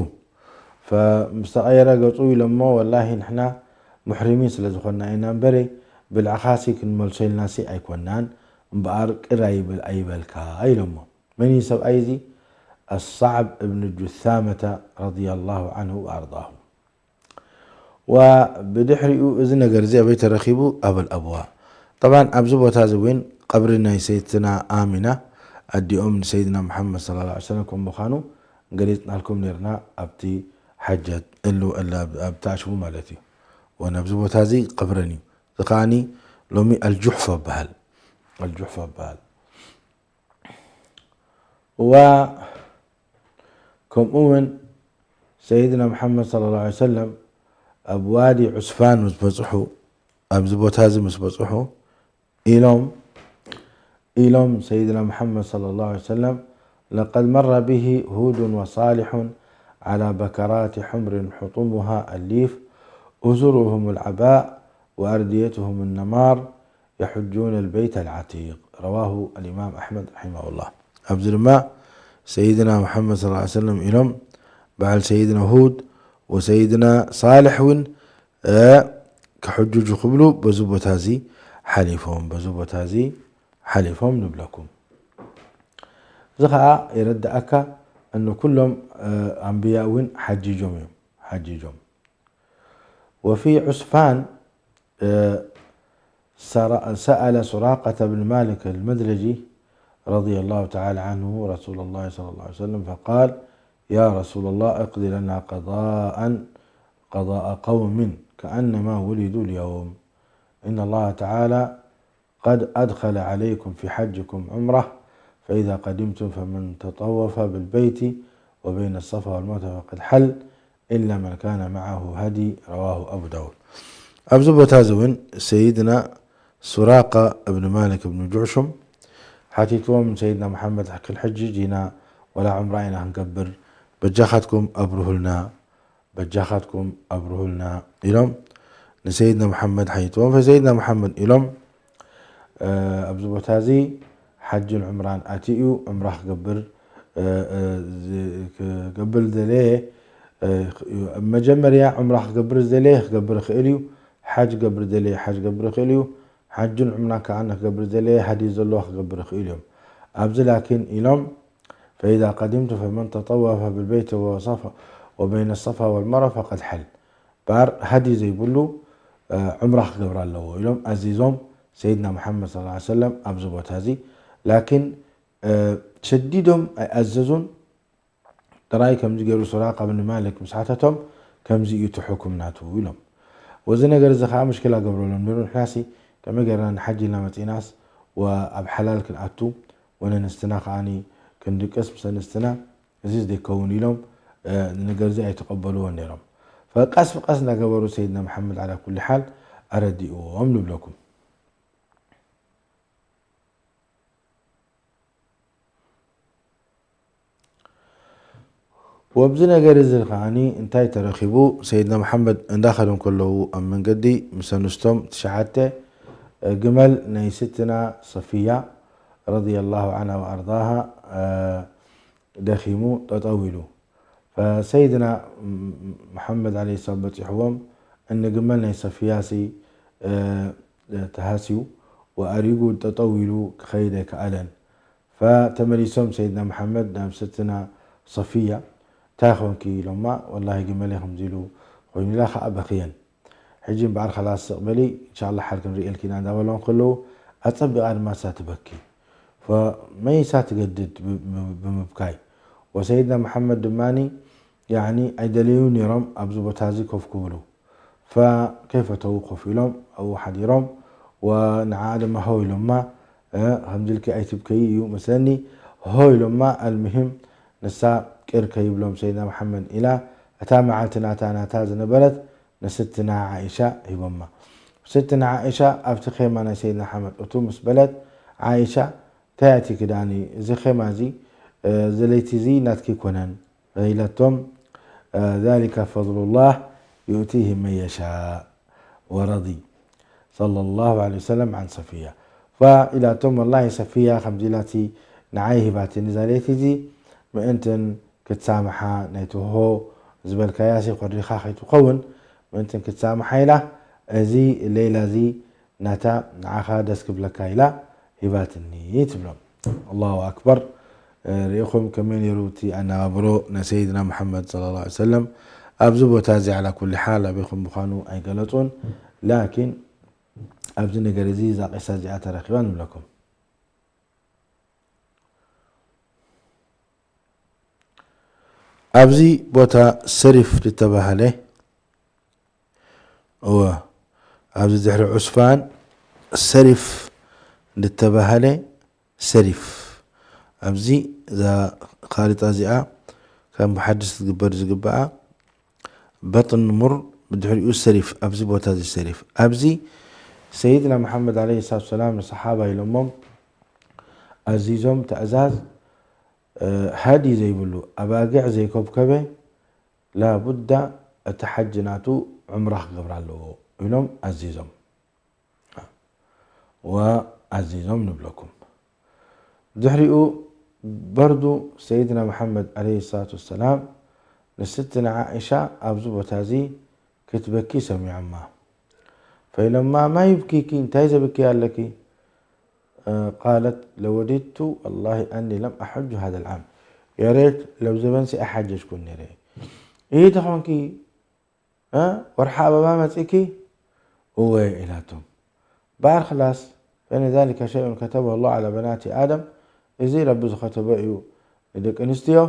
ፈምስ ተቐየረ ገጹ ኢሎሞ፣ ወላሂ ንሕና ሙሕሪሚን ስለ ዝኾንና ኢና እምበረ፣ ብልዕኻሲ ክንመልሶ ኢልናሲ ኣይኮናን፣ እምበኣር ቅር ኣይበል-፣ ኣይበልካ ኢሎሞ። መን እዩ ሰብኣይ እዚ? ኣሳዕብ እብን ጁሳመተ ረዲየላሁ ዓንሁ ወኣርዳሁ። ወብድሕሪኡ እዚ ነገር እዚ ኣበይ ተረኺቡ? ኣብ ኣልኣብዋ። ጠብዓን ኣብዚ ቦታ እዚ እውን ቀብሪ ናይ ሰይድትና ኣሚና ኣዲኦም ንሰይድና መሓመድ ሰለላሁ ዐለይሂ ወሰለም ከም ምዃኑ ገሊጽናልኩም ነርና ኣብቲ ሓጀት እሉ እላ ኣብ ተኣሽሙ ማለት እዩ። ወነብዚ ቦታ እዚ ቀብረን እዩ። እዚ ከኣኒ ሎሚ ኣልጁሕፋ ይበሃል። ኣልጁሕፋ ይበሃል። ዋ ከምኡ እውን ሰይድና መሓመድ ሰለላሁ ዐለይሂ ወሰለም ኣብ ዋዲ ዑስፋን ምስ በጽሑ፣ ኣብዚ ቦታ እዚ ምስ በጽሑ ኢሎም ኢሎም ሰይድና መሓመድ ሰለላሁ ዐለይሂ ወሰለም ለቀድ መረ ቢሂ ሁዱን ወሳሊሑን ዓላ በከራት ሑምሪን ሕጡሙሃ ኣሊፍ ኡዙሩሁም ልዓባእ ወኣርድየትሁም ነማር የሑጁን ልበይት ኣልዓቲቅ። ረዋሁ ኣልኢማም ኣሕመድ ረሒመሁላህ። ኣብዚ ድማ ሰይድና መሓመድ ሰለላሁ ዐለይሂ ወሰለም ኢሎም በዓል ሰይድና ሁድ ወሰይድና ሳልሕ እውን ክሕጅጁ ክብሉ በዚ ቦታ እዚ ሓሊፎም፣ በዚ ቦታ እዚ ሓሊፎም ንብለኩም። እዚ ኸዓ የረድኣካ እኑ ኩሎም ኣንብያ እውን ሓጂጆም እዮም፣ ሓጂጆም። وفي عسفان سأل سراقة بن مالك المدلجي رضي الله تعالى عنه رسول الله صلى الله عليه وسلم فقال: يا رسول الله، اقض لنا قضاء، قضاء قوم كأنما ولدوا اليوم. إن الله تعالى قد أدخل عليكم في حجكم عمرة، فإذا قدمتم فمن تطوف بالبيت وبين الصفا والمروة فقد حل، إلا من كان معه هدي. رواه أبو داود. ኣብዚ ቦታ እዚ እውን ሰይድና ሱራቃ እብን ማሊክ እብን ጁዕሹም ሓቲትዎም፣ ሰይድና መሓመድ፣ ክንሕጅጅ ኢና ወላ ዑምራ ኢና ክንገብር፣ በጃኻትኩም ኣብርሁልና፣ በጃኻትኩም ኣብርሁልና ኢሎም ንሰይድና መሓመድ ሓቲትዎም። ፈሰይድና መሓመድ ኢሎም ኣብዚ ቦታ እዚ ሓጅን ዑምራን ኣትዩ እዩ። ዑምራ ክገብር ክገብር ዝደለየ መጀመርያ ዑምራ ክገብር ዝደለየ ክገብር ይኽእል እዩ። ሓጅ ክገብር ዝደለየ ሓጅ ክገብር ይኽእል እዩ። ሓጅን ዑምራን ከዓ ክገብር ዝደለየ ሃዲ ዘለዎ ክገብር ይኽእል እዮም። ኣብዚ ላኪን ኢሎም فإذا قدمت فمن تطوف بالبيت وصفا وبين الصفا والمروة فقد حل. ባር ሃዲ ዘይብሉ ዑምራ ክገብር ኣለዎ ኢሎም ኣዚዞም ሰይድና መሓመድ ሰለላሁ ዐለይሂ ወሰለም ኣብዚ ቦታ እዚ። ላኪን ሸዲዶም ኣይኣዘዙን። ጥራይ ከምዚ ገይሩ ሱራቃ ብን ማሊክ ምስ ሓተቶም ከምዚ እዩ እቲ ሕኩም ናቱ ኢሎም። ወዚ ነገር እዚ ከዓ ምሽክላ ገብረሎም ነይሩ። ንሕናሲ ከመይ ገይርና ንሓጂ ኢልና መፂናስ ወኣብ ሓላል ክንኣቱ ወነንስትና ከዓኒ ክንድቅስ ምስ ኣንስትና እዚስ ዘይከውን ኢሎም ነገር እዚ ኣይተቐበልዎን ነይሮም። ፈቀስ ብቀስ እናገበሩ ሰይድና መሓመድ ዓላ ኩሊ ሓል ኣረዲእዎም ንብለኩም። ወብዚ ነገር እዚ ከዓኒ እንታይ ተረኺቡ? ሰይድና መሓመድ እንዳኸዱ እንከለዉ ኣብ መንገዲ ምስ ኣንስቶም ትሽዓተ፣ እ፣ ግመል ናይ ስትና ሰፊያ ረዲየላሁ ዓንሃ ወኣርዳሃ፣ እ፣ ደኺሙ ጠጠው ኢሉ። ፈሰይድና ም-፣ መሓመድ ዓለይሂ ሰላም በጺሕዎም፣ እኒ ግመል ናይ ሰፊያሲ፣ እ፣ ተሃስዩ ወኣሪጉ ጠጠው ኢሉ ክኸይድ ኣይከኣለን። ፈተመሊሶም ሰይድና መሓመድ ናብ ስትና ሰፊያ፣ "እንታይ ኾንኪ?" ኢሎማ፣ "ወላሂ ግመለይ ከምዚ ኢሉ ኾይኑ" ኢላ ኸዓ በኽየን። ሕጂ እምበኣር ኸላስ ስቕ በሊ፣ ኢንሻላህ ሓር ክንሪኤልኪ ኢና እንዳበልዋ እንከለዉ፣ ኣጸቢቓ ድማ እሳ ትበኪ። ፈመይሳ ትገድድ ብ-፣ ብ-፣ ብምብካይ። ወሰይድና መሓመድ ድማኒ፣ ያዕኒ ኣይደለዩ ነይሮም ኣብዚ ቦታ እዚ ኮፍ ክብሉ። ፈከይፈተዉ ኮፍ ኢሎም ኣብኡ ሓዲሮም፣ ወንዓኣ ድማ ሆ ኢሎማ፣ እ፣ ከምዚ ኢልኪ ኣይትብከዪ እዩ መስለኒ፣ ሆ ኢሎማ። ኣልምሂም ንሳ ቅር ከይብሎም ሰይድና መሓመድ ኢላ፣ እታ መዓልቲ ናታ፣ ናታ ዝነበረት ንስትና ዓኢሻ ሂቦማ። ስትና ዓኢሻ ኣብቲ ኼማ ናይ ሰይድና ሓመድ እቱ ምስ በለት፣ "ዓኢሻ፣ እንታይ ኣቲ ክዳኒ? እዚ ኼማ እዚ፣ እ፣ እዚ ለይቲ እዚ ናትኪ ኣይኮነን" ኢላቶም። እ፣ "ذلك فضل الله يؤتيه من يشاء" ورضي صلى الله عليه وسلم عن صفية። ፈኢላቶም፣ "ወላሂ ሰፊያ ከምዚ ኢላቲ ንዓይ ሂባትኒ እዛ ለይቲ እዚ፣ ምእንትን ክትሳምሓ፣ ነቲ ሆ ዝበልካያሲ ኮሪኻ ከይትኸውን፣ ምእንትን ክትሳምሓ ኢላ፣ እዚ ሌላ እዚ ናታ ንዓኻ ደስ ክብለካ ኢላ ሂባትኒ" ትብሎም። ኣላሁ ኣክበር። እ፣ ርኢኹም ከመይ ነይሩ እቲ ኣነባብሮ ናይ ሰይድና መሓመድ ሰለላሁ ዐለይሂ ወሰለም። ኣብዚ ቦታ እዚ ዓላ ኩሊ ሓል ኣበይኹም ምዃኑ ኣይገለጹን። ላኪን ኣብዚ ነገር እዚ እዛ ቂሳ እዚኣ ተረኺባ ንብለኩም። ኣብዚ ቦታ ሰሪፍ ዝተባህለ፣ እወ፣ ኣብዚ ድሕሪ ዑስፋን ሰሪፍ ዝተባህለ፣ ሰሪፍ፣ ኣብዚ እዛ ካሪጣ እዚኣ ከም ብሓድሽ ክትግበር ዝግብኣ፣ በጥን ሙር፣ ብድሕሪኡ ሰሪፍ፣ ኣብዚ ቦታ እዚ ሰሪፍ። ኣብዚ ሰይድና መሓመድ ዓለይሂ ሰላቱ ወሰላም ንሰሓባ ኢሎሞም ኣዚዞም ትእዛዝ፣ እ፣ ሃዲ ዘይብሉ፣ ኣባጊዕ ዘይኮብከበ፣ ላቡዳ እቲ ሓጂ ናቱ ዑምራ ክገብር ኣለዎ ኢሎም ኣዚዞም። ወኣዚዞም ንብለኩም። ድሕሪኡ በርዱ ሰይድና መሓመድ ዓለይሂ ሰላቱ ወሰላም ንስትና ዓኢሻ ኣብዚ ቦታ እዚ ክትበኪ ሰሚዖማ። ፈኢሎማ፣ "ማ ዩብኪኪ? እንታይ ዘብኪ ኣለኪ?" እ፣ ቃለት፣ "ለወዲቱ ወላሂ ኣኒ ለም ኣሐጁ ሃዘል ዓም። ያ ሬት ለው ዘበንሲ ኣይሓጀጅኩን ነይረ። ኢሂ ተኾንኪ፣ እ፣ ወርሒ ኣበባ መጺእኪ?" "እወ" ኢላቶም። "ባር ክላስ፣ ፈኢነ ዛሊከ ሸይኡን ከተበሁ ላሁ ዓላ በናቲ ኣደም፣ እዚ ረቢ ዝኸተቦ እዩ ንደቂ ኣንስትዮ፣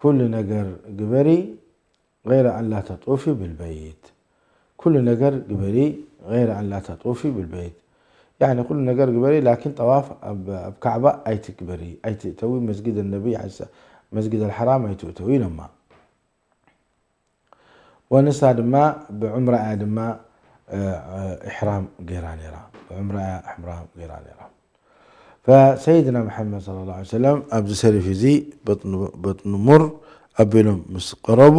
ኩሉ ነገር ግበሪ፣ ገይረ ኣን ላ ተጡፊ ብልበይት፣ ኩሉ ነገር ግበሪ፣ ገይረ ኣን ላ ተጡፊ ብልበይት፣ ያዕኒ ኩሉ ነገር ግበሪ፣ ላኪን ጠዋፍ ኣብ፣ ኣብ ካዕባ ኣይትግበሪ፣ ኣይትእተዊ፣ መስጊድ ነቢ፣ መስጊድ ኣልሐራም ኣይትእተዊ" ኢሎማ። ወንሳ ድማ ብዑምራ እያ ድማ፣ እ፣ እ፣ ኢሕራም ገይራ ነይራ። ብዑምራ እያ ኢሕራም ገይራ ነይራ። ፈሰይድና መሓመድ ሰለላሁ ዐለይሂ ወሰለም ኣብዚ ሰሪፍ እዚ በጥኑ፣ በጥኑ ሙር ኣቢሎም ምስ ቀረቡ፣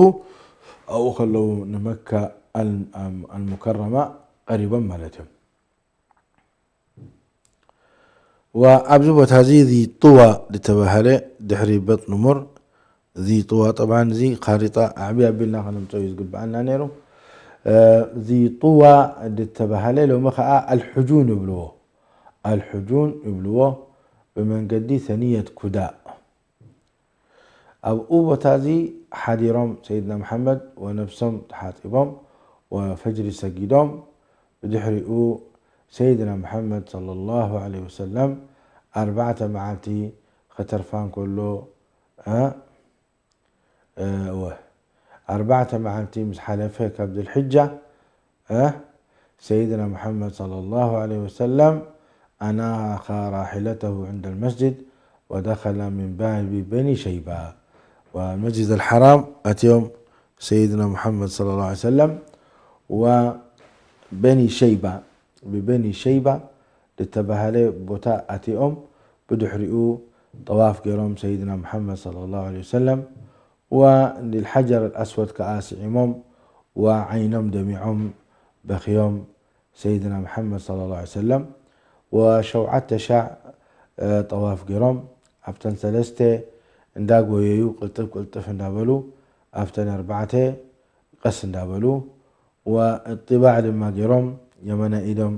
ኣብኡ ከለዉ ንመካ ኣል-፣ ኣም-፣ ኣልሙከረማ ቀሪቦም ማለት እዮም። ወኣብዚ ቦታ እዚ ዚ ጥዋ ዝተባህለ ድሕሪ በጥኑ ሙር፣ ዚ ጥዋ ጠብዓን እዚ ካሪጣ ኣዕብይ ኣቢልና ከነምፅኦ እዩ ዝግብኣና ነይሩ። እ፣ ዚ ጥዋ ዝተባህለ ሎሚ ከዓ ኣልሕጁን ይብልዎ። ኣልሕጁን ይብልዎ። ብመንገዲ ሰንየት ኩዳእ። ኣብኡ ቦታ እዚ ሓዲሮም ሰይድና መሓመድ ወነብሶም ተሓጢቦም ወፈጅሪ ሰጊዶም። ብድሕሪኡ ሰይድና መሓመድ ሰለላሁ ዐለይሂ ወሰለም ኣርባዕተ መዓልቲ ከተርፋ እንከሎ፣ እ፣ እ፣ እወ፣ ኣርባዕተ መዓልቲ ምስ ሓለፈ ካብ ዝልሕጃ፣ እ፣ ሰይድና መሓመድ ሰለላሁ ዐለይሂ ወሰለም ኣናኻ ራሒለተሁ ዕንደ ልመስጅድ ወደኸለ ሚን ባቢ በኒ ሸይባ። ወመስጅድ ኣልሐራም ኣትዮም ሰይድና መሓመድ ሰለላሁ ዐለይሂ ወሰለም ወበኒ ሸይባ፣ ብበኒ ሸይባ ዝተባህለ ቦታ ኣትዮም ብድሕሪኡ ጠዋፍ ገይሮም ሰይድና መሓመድ ሰለላሁ ዐለይሂ ወሰለም ወንልሓጀር ኣልኣስወድ ከኣ ስዒሞም ወዓይኖም ደሚዖም በኽዮም ሰይድና መሓመድ ሰለላሁ ዐለይሂ ወሰለም። ወሸውዓተ ሻዕ ጠዋፍ ገይሮም ኣብተን ሰለስተ እንዳጎየዩ ቅልጥፍ ቅልጥፍ እንዳበሉ ኣብተን ኣርባዕተ ቀስ እንዳበሉ ወእጥባዕ ድማ ገይሮም የመናይ ኢዶም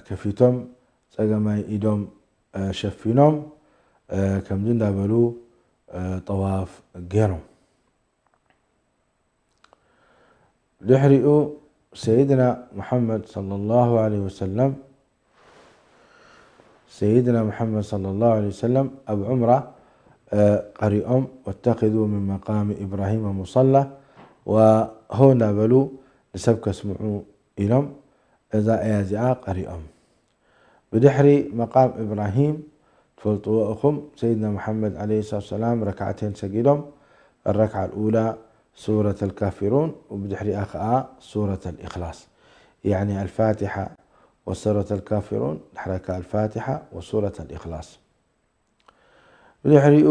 ከፊቶም ጸገማይ ኢዶም ሸፊኖም ከምዚ እንዳበሉ ጠዋፍ ገይሮም። ድሕሪኡ ሰይድና ሙሓመድ ሰለላሁ ዐለይሂ ወሰለም ሰይድና ሙሓመድ ሰለላሁ ዐለይሂ ወሰለም ኣብ ዑምራ ቀሪኦም ወተኺዙ ምን መቃሚ ኢብራሂመ ሙሰላ ወሆ እንዳበሉ ንሰብ ከስምዑ ኢሎም እዛ እያ እዚኣ ቀሪኦም። ብድሕሪ መቃም ኢብራሂም ትፈልጥዎ እኹም ሰይድና ሙሓመድ ዐለይሂ ሰላቱ ወሰላም ረክዓተይን ሰጊዶም الركعة الأولى سورة الكافرون وبدحرها خاء سورة الإخلاص يعني الفاتحة وسورة الكافرون دحرها الفاتحة وسورة الإخلاص ብድሕሪኡ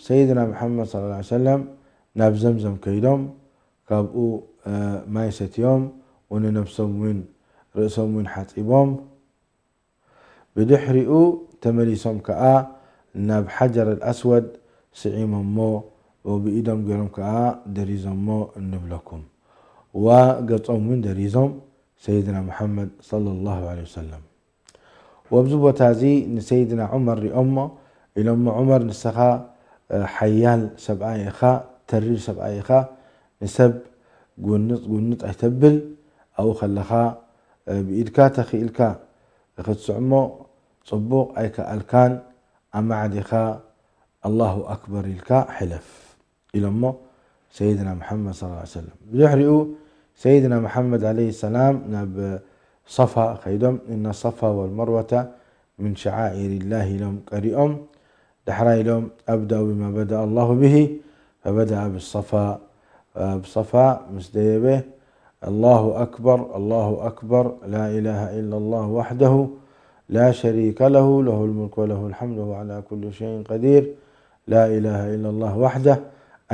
ሰይድና መሓመድ صلى الله عليه وسلم ናብ ዘምዘም ከይዶም ካብኡ ማይ ሰትዮም ወንነብሶም እውን ርእሶም እውን ሓፂቦም ብድሕሪኡ ተመሊሶም ከኣ ናብ ሓጀር ኣልኣስወድ ስዒሞሞ ወብኢዶም ገይሮም ከኣ ደሪዞሞ እንብለኩም ወገጾም እውን ደሪዞም ሰይድና መሓመድ صلى الله عليه وسلم ወብዚ ቦታ እዚ ንሰይድና ዑመር ሪኦሞ ኢሎሞ ዑመር ንስኻ ሓያል ሰብኣይ ኢኻ ተሪር ሰብኣይ ኢኻ ንሰብ ጉንጥ ጉንጥ ኣይተብል ኣብኡ ከለኻ ብኢድካ ተኽኢልካ ክትስዕሞ ጽቡቕ ኣይከኣልካን ኣማዕዲኻ ኣላሁ ኣክበር ኢልካ ሕለፍ ኢሎሞ ሰይድና መሓመድ صلى الله عليه وسلم ብድሕሪኡ ሰይድና መሓመድ عليه السلام ናብ صفا ከይዶም إن الصفا والمروة من شعائر الله ኢሎም ቀሪኦም ዳሕራይ ኢሎም أبدأ بما بدأ الله به فبدأ بالصفا ብصفا ምስ ደየበ الله أكبر الله أكبر لا إله إلا الله وحده لا شريك له له الملك وله الحمد وهو على كل شيء قدير لا إله إلا الله وحده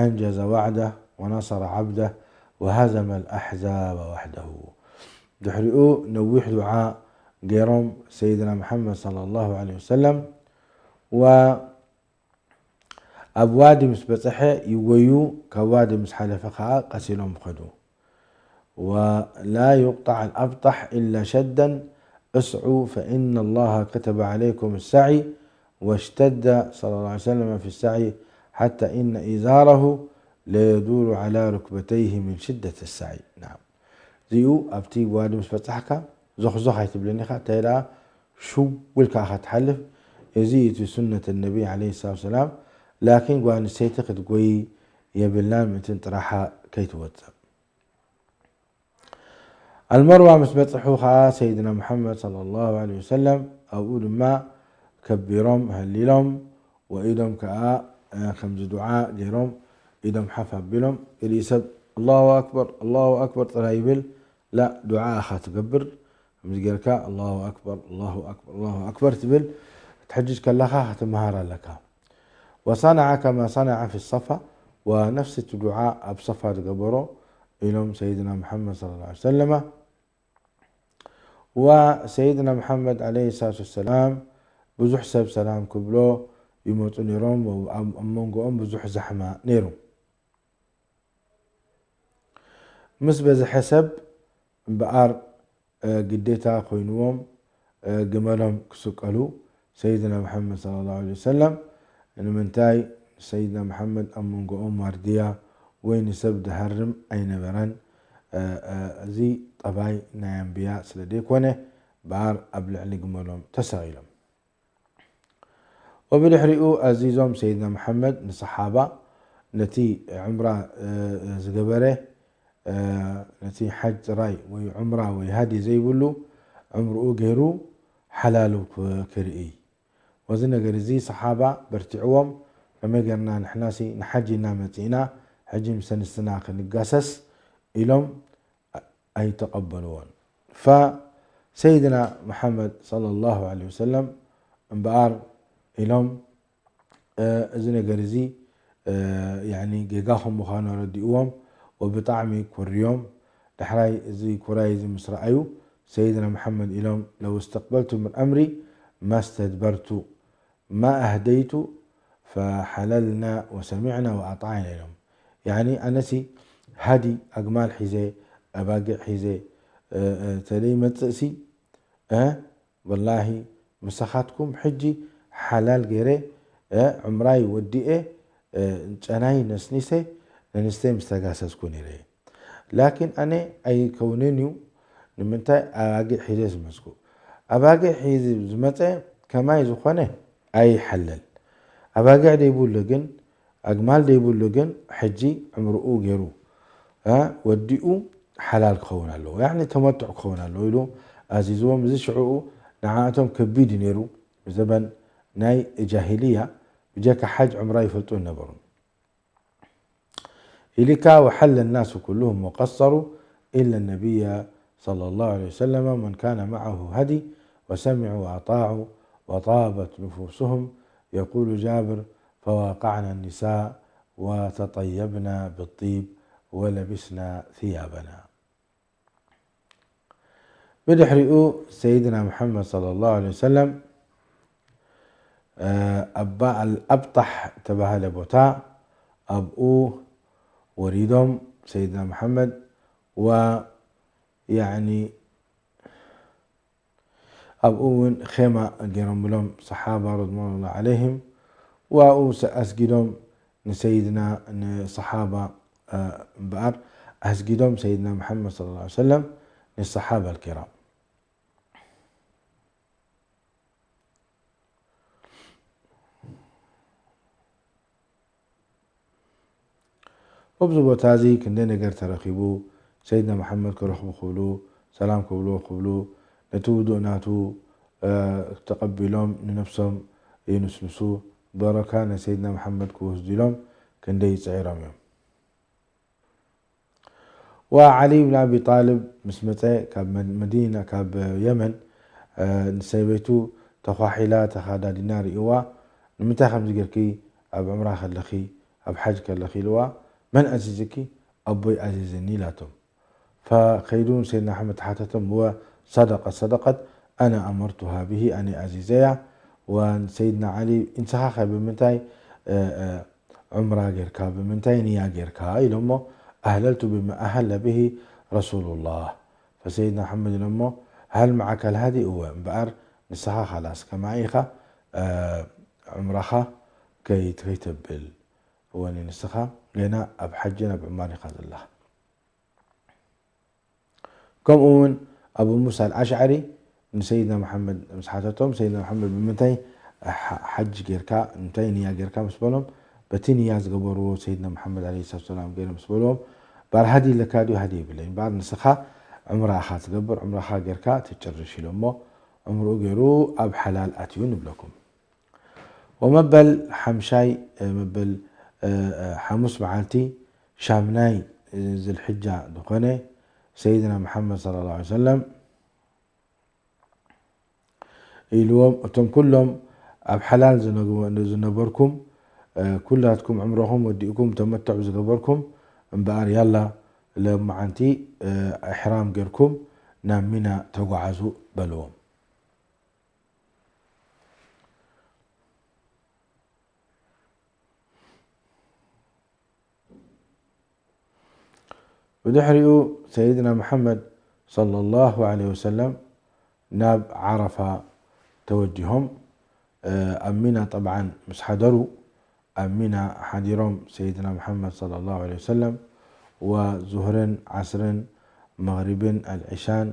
أنجز وعده ونصر عبده وهزم الأحزاب وحده ድሕሪኡ ነዊሕ ዱዓ ገይሮም ሰይድና መሓመድ صلى الله عليه وسلم ወ ኣብ ዋዲ ምስ በጽሐ ይጎዩ ካብ ዋዲ ምስ ሓለፈ ከኣ ቀስ ኢሎም ይኸዱ ولا يقطع الأبطح إلا شدا اسعوا فإن الله كتب عليكم السعي واشتد صلى الله عليه وسلم في السعي حتى إن إزاره ليدور على ركبتيه من شدة السعي نعم እዚኡ ኣብቲ ዋዲ ምስ በጻሕካ ዞኽዞኽ ኣይትብልን ኢኻ እንታይ ደኣ ሽው ኢልካ ኢኻ ትሓልፍ እዚ እቲ ሱነት ነቢ عليه الصلاة والسلام ላኪን ጓል ኣንስተይቲ ክትጎይ የብላን ምእንትን ጥራሓ ከይትወጽእ ኣልመርዋ ምስ በጽሑ ኸዓ ሰይድና ሙሓመድ صلى الله عليه وسلم ኣብኡ ድማ ከቢሮም ህሊሎም ወኢዶም ከኣ ከምዚ ዱዓ ገይሮም ኢዶም ሓፍ ኣቢሎም ገሊኡ ሰብ ኣላሁ ኣክበር ኣላሁ ኣክበር ጥራይ ይብል ላ ዱዓ ኢኻ ትገብር ከምዚ ጌርካ ኣላሁ ኣክበር ኣላሁ ኣክበር ኣላሁ ኣክበር ትብል ክትሕጅጅ ከለኻ ክትመሃር ኣለካ وصنع كما صنع في الصفا ونفس እቲ ዱዓ ኣብ صفا ዝገበሮ ኢሎም ሰይድና ሙሓመድ صلى الله عليه وسلم وسيدنا محمد عليه الصلاة والسلام ብዙሕ ሰብ ሰላም ክብሎ ይመፁ ነይሮም ኣብ መንጎኦም ብዙሕ ዛሕማ ነይሩ ምስ በዝሐ ሰብ እምበኣር ግዴታ ኮይንዎም ግመሎም ክስቀሉ ሰይድና መሓመድ صلى الله عليه وسلم ንምንታይ ሰይድና መሓመድ ኣብ መንጎኦም ዋርድያ ወይ ንሰብ ድሃርም ኣይነበረን እዚ ጠባይ ናይ ኣንብያ ስለ ዘይኮነ በኣር ኣብ ልዕሊ ግመሎም ተሰቒሎም ወብድሕሪኡ ኣዚዞም ሰይድና መሓመድ ንሰሓባ ነቲ ዑምራ ዝገበረ ነቲ ሓጅ ጥራይ ወይ ዑምራ ወይ ሃዲ ዘይብሉ ዑምርኡ ገይሩ ሓላሉ ክርኢ ወዚ ነገር እዚ ሰሓባ በርቲዕዎም ከመይ ገርና ንሕናሲ ንሓጂ እና መፂእና ሕጂ ምስ ኣንስትና ክንጋሰስ ኢሎም ኣይተቐበልዎን ፈሰይድና መሓመድ صلى الله عليه وسلم እምበኣር ኢሎም እዚ ነገር እዚ ያኒ ጌጋ ከም ምዃኑ ኣረዲእዎም ወብጣዕሚ ኩርዮም። ዳሕራይ እዚ ኩራይ እዚ ምስ ረኣዩ ሰይድና መሓመድ ኢሎም ለው እስተቅበልቱ ምን ኣምሪ ማስተድበርቱ ማ ኣህደይቱ ፈሓለልና ወሰሚዕና ወኣጣዕና ኢሎም። ያኒ ኣነሲ ሃዲ ኣግማል ሒዘ ኣባጊዕ ሒዘ ተለይ መፅእሲ ወላሂ ምሳኻትኩም ሕጂ ሓላል ገይረ ዑምራይ ወዲኤ ጨናይ ነስኒሰ ነንስተይ ምስ ተጋሰስኩ ነይረ። ላኪን ኣነ ኣይከውንን እዩ። ንምንታይ ኣባጊዕ ሒዘ ዝመፅኩ? ኣባጊዕ ሒዚ ዝመፀ ከማይ ዝኾነ ኣይሓለል። ኣባጊዕ ደይብሉ ግን ኣግማል ደይብሉ ግን ሕጂ ዕምርኡ ገይሩ ወዲኡ ሓላል ክኸውን ኣለዎ፣ ያኒ ተመቱዕ ክኸውን ኣለዎ ኢሉ ኣዚዝዎም። እዚ ሽዕኡ ንዓኣቶም ከቢድ እዩ ነይሩ። ብዘበን ናይ ጃሂልያ ብጀካ ሓጅ ዕምራ ይፈልጡ ነበሩ። ኢሊካ وحل الناس كلهم وقصروا إلا النبي صلى الله عليه وسلم من كان معه هدي وسمعوا وأطاعوا وطابت نفوسهم. يقول جابر: فواقعنا النساء وتطيبنا بالطيب ولبسنا ثيابنا. ብድሕሪኡ ሰይድና ሙሓመድ صلى الله عليه وسلم ኣብ ኣልኣብጣሕ ተባሃለ ቦታ ኣብኡ ወሪዶም ሰይድና ሙሓመድ ወ ያኒ ኣብኡ እውን ኼማ ገይሮምሎም ሰሓባ ረድዋኑላሂ ዓለይሂም ወኣብኡ ኣስጊዶም ንሰይድና ንሰሓባ እምበኣር ኣስጊዶም ሰይድና ሙሓመድ صلى الله عليه وسلم ንሰሓባ ኣልኪራም ኣብዚ ቦታ እዚ ክንደይ ነገር ተረኺቡ ሰይድና መሓመድ ክረኽቡ ክብሉ ሰላም ክብሉ ክብሉ ነቲ ውዱእ ናቱ ተቐቢሎም ንነብሶም ይንስንሱ በረካ ናይ ሰይድና መሓመድ ክወስዱ ኢሎም ክንደይ ይፅዒሮም እዮም። ወዓሊ ብን ኣቢ ጣልብ ምስ መፀ ካብ መዲና ካብ የመን ንሰበይቱ ተኳሒላ ተኻዳዲና ርእይዋ ንምንታይ ከምዚ ጌርኪ ኣብ ዕምራ ከለኺ ኣብ ሓጅ ከለኺ ኢልዋ መን ኣዚዝኪ ኣቦይ ኣዚዝኒ ኢላቶም ፈኸይዱ ንሰይድና ኣሕመድ ተሓተቶም እወ ሰደቀት ሰደቀት ኣነ ኣመርቱሃ ብሂ ኣነ ኣዚዘያ ወንሰይድና ዓሊ እንስኻ ከ ብምንታይ ዑምራ ጌርካ ብምንታይ ንያ ጌርካ ኢሎሞ ኣህለልቱ ብማ ኣሀለ ብሂ ረሱሉላህ ፈሰይድና ሓመድ ኢሎሞ ሀል መዓከ ልሃዲ እወ እምበኣር ንስኻ ኻላስ ከማይ ኢኻ ዑምራኻ ከይተብል እወኒ ንስኻ ገና ኣብ ሓጅን ኣብ ዑማር ኢኻ ዘለኻ ከምኡ እውን ኣቡ ሙሳ ኣልኣሽዓሪ ንሰይድና መሓመድ ምስ ሓተቶም ሰይድና መሓመድ ብምንታይ ሓጅ ጌርካ እንታይ ንያ ጌርካ ምስ በሎም በቲ ንያ ዝገበርዎ ሰይድና መሓመድ ለ ሰላት ሰላም ገይረ ምስ በልዎም በኣር ሃዲ ኣለካ ድዩ ሃዲ የብለይ እምበኣር ንስኻ ዕምራ ኢኻ ትገብር ዕምራኻ ጌርካ ትጭርሽ ኢሎሞ ዕምርኡ ገይሩ ኣብ ሓላል ኣትዩ ንብለኩም ወመበል ሓምሻይ መበል ሓሙስ መዓልቲ ሻምናይ ዝልሕጃ ዝኾነ ሰይድና መሓመድ صلى الله عليه وسلم ኢልዎም እቶም ኩሎም ኣብ ሓላል ዝነግቦ- ዝነበርኩም ኩላትኩም ዕምረኹም ወዲእኩም ተመትዕ ዝገበርኩም እምበኣር ያላ ለመዓንቲ እሕራም ጌርኩም ናብ ሚና ተጓዓዙ በልዎም ብድሕሪኡ ሰይድና መሓመድ صلى الله عليه وسلم ናብ ዓረፋ ተወጅሆም ኣብ ሚና ጠብዓን ምስ ሓደሩ ኣብ ሚና ሓዲሮም ሰይድና መሓመድ صلى الله عليه وسلم ወዙህርን ዓስርን መغሪብን ኣልዕሻን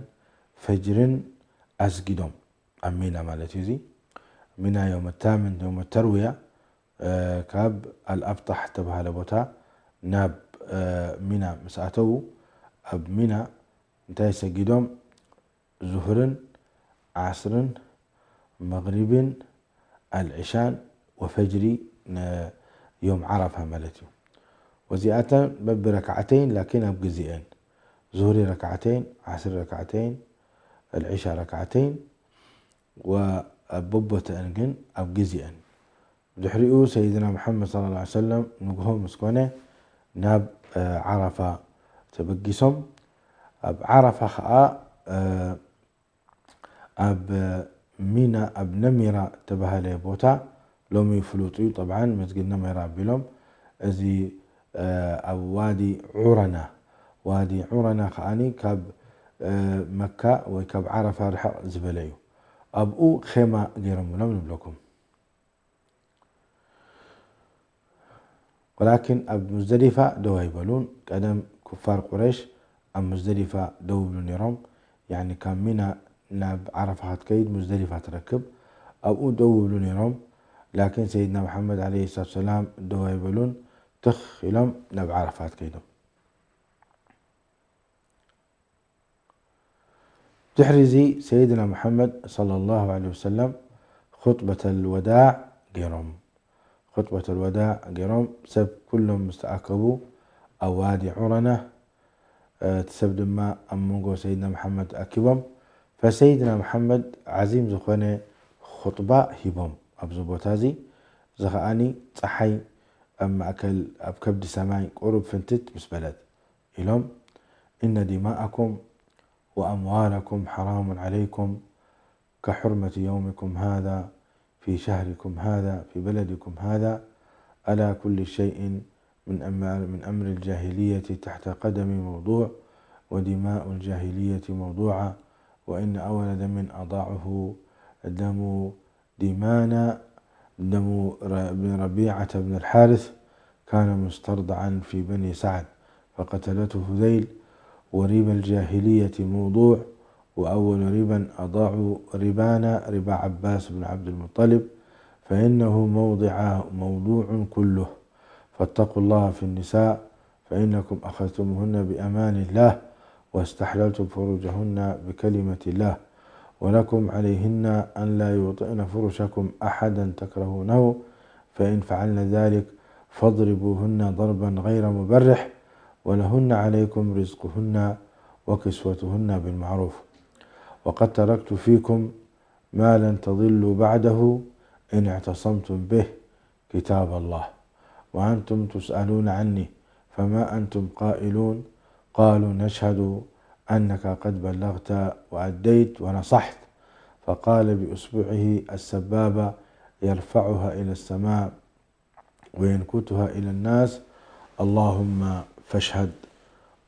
ፈጅርን ኣስጊዶም ኣብ ሚና ማለት እዩ እዚ ሚና የውመ ታምን የውመ ተርውያ ካብ ኣልኣብጣሕ ዝተባሃለ ቦታ ናብ ሚና ምስ ኣተዉ ኣብ ሚና እንታይ ሰጊዶም ዙህርን ዓስርን መግሪብን ኣልዕሻን ወፈጅሪ ዮም ዓረፋ ማለት እዩ ወዚኣተን በቢ ረክዓተይን ላኪን ኣብ ግዜአን ዙህሪ ረክዓተይን ዓስሪ ረክዓተይን ኣልዕሻ ረክዓተይን ወበቦተአን ግን ኣብ ግዜአን ድሕሪኡ ሰይድና መሓመድ صلى الله عليه وسلم ንግሆ ምስ ኮነ ናብ ዓረፋ ተበጊሶም። ኣብ ዓረፋ ኸዓ ኣብ ሚና ኣብ ነሚራ ተባሃለ ቦታ ሎሚ ፍሉጥ እዩ። ጠብዓን መስጊድ ነሚራ ኣቢሎም እዚ ኣብ ዋዲ ዑረና ዋዲ ዑረና ከዓኒ ካብ መካ ወይ ካብ ዓረፋ ርሕቕ ዝበለ እዩ። ኣብኡ ኼማ ገይሮምሎም ንብለኩም። ወላኪን ኣብ ሙዝደሊፋ ደው ኣይበሉን። ቀደም ኩፋር ቁረይሽ ኣብ ሙዝደሊፋ ደው ይብሉ ነይሮም። ያኒ ካብ ሚና ናብ ዓረፋ ክትከይድ ሙዝደሊፋ ትረክብ። ኣብኡ ደው ይብሉ ነይሮም። ላኪን ሰይድና መሓመድ ዓለይሂ ሰላቱ ሰላም ደው ኣይበሉን። ትኽ ኢሎም ናብ ዓረፋ ከይዶም። ድሕሪ እዚ ሰይድና መሓመድ صلى الله عليه وسلم خطبة الوداع ገይሮም። خطبة الوداع ገይሮም። ሰብ ኩሎም ምስ ተኣከቡ ኣብ ዋዲ ዑረና እቲ ሰብ ድማ ኣብ መንጎ ሰይድና መሓመድ ተኣኪቦም። ፈሰይድና መሓመድ ዓዚም ዝኾነ ኹጥባ ሂቦም ኣብዚ ቦታ እዚ። እዚ ኸኣኒ ፀሓይ ኣብ ማእከል ኣብ ከብዲ ሰማይ ቁሩብ ፍንትት ምስ በለት ኢሎም إن دماءكم وأموالكم حرام عليكم كحرمة يومكم هذا في شهركم هذا في بلدكم هذا ألا كل شيء من أمر, من أمر الجاهلية تحت قدم موضوع ودماء الجاهلية موضوعة وإن أول دم أضاعه دم دمانا دم بن ربيعة بن الحارث كان مسترضعا في بني سعد فقتلته هذيل وربا الجاهلية موضوع وأول ربا أضاعوا ربانا ربا عباس بن عبد المطلب فإنه موضع موضوع كله فاتقوا الله في النساء فإنكم أخذتموهن بأمان الله واستحللتم فروجهن بكلمة الله ولكم عليهن أن لا يوطئن فرشكم أحدا تكرهونه فإن فعلن ذلك فاضربوهن ضربا غير مبرح ولهن عليكم رزقهن وكسوتهن بالمعروف وقد تركت فيكم ما لن تضلوا بعده إن اعتصمتم به كتاب الله وأنتم تسألون عني فما أنتم قائلون قالوا نشهد أنك قد بلغت وأديت ونصحت فقال بإصبعه السبابة يرفعها إلى السماء وينكتها إلى الناس اللهم فاشهد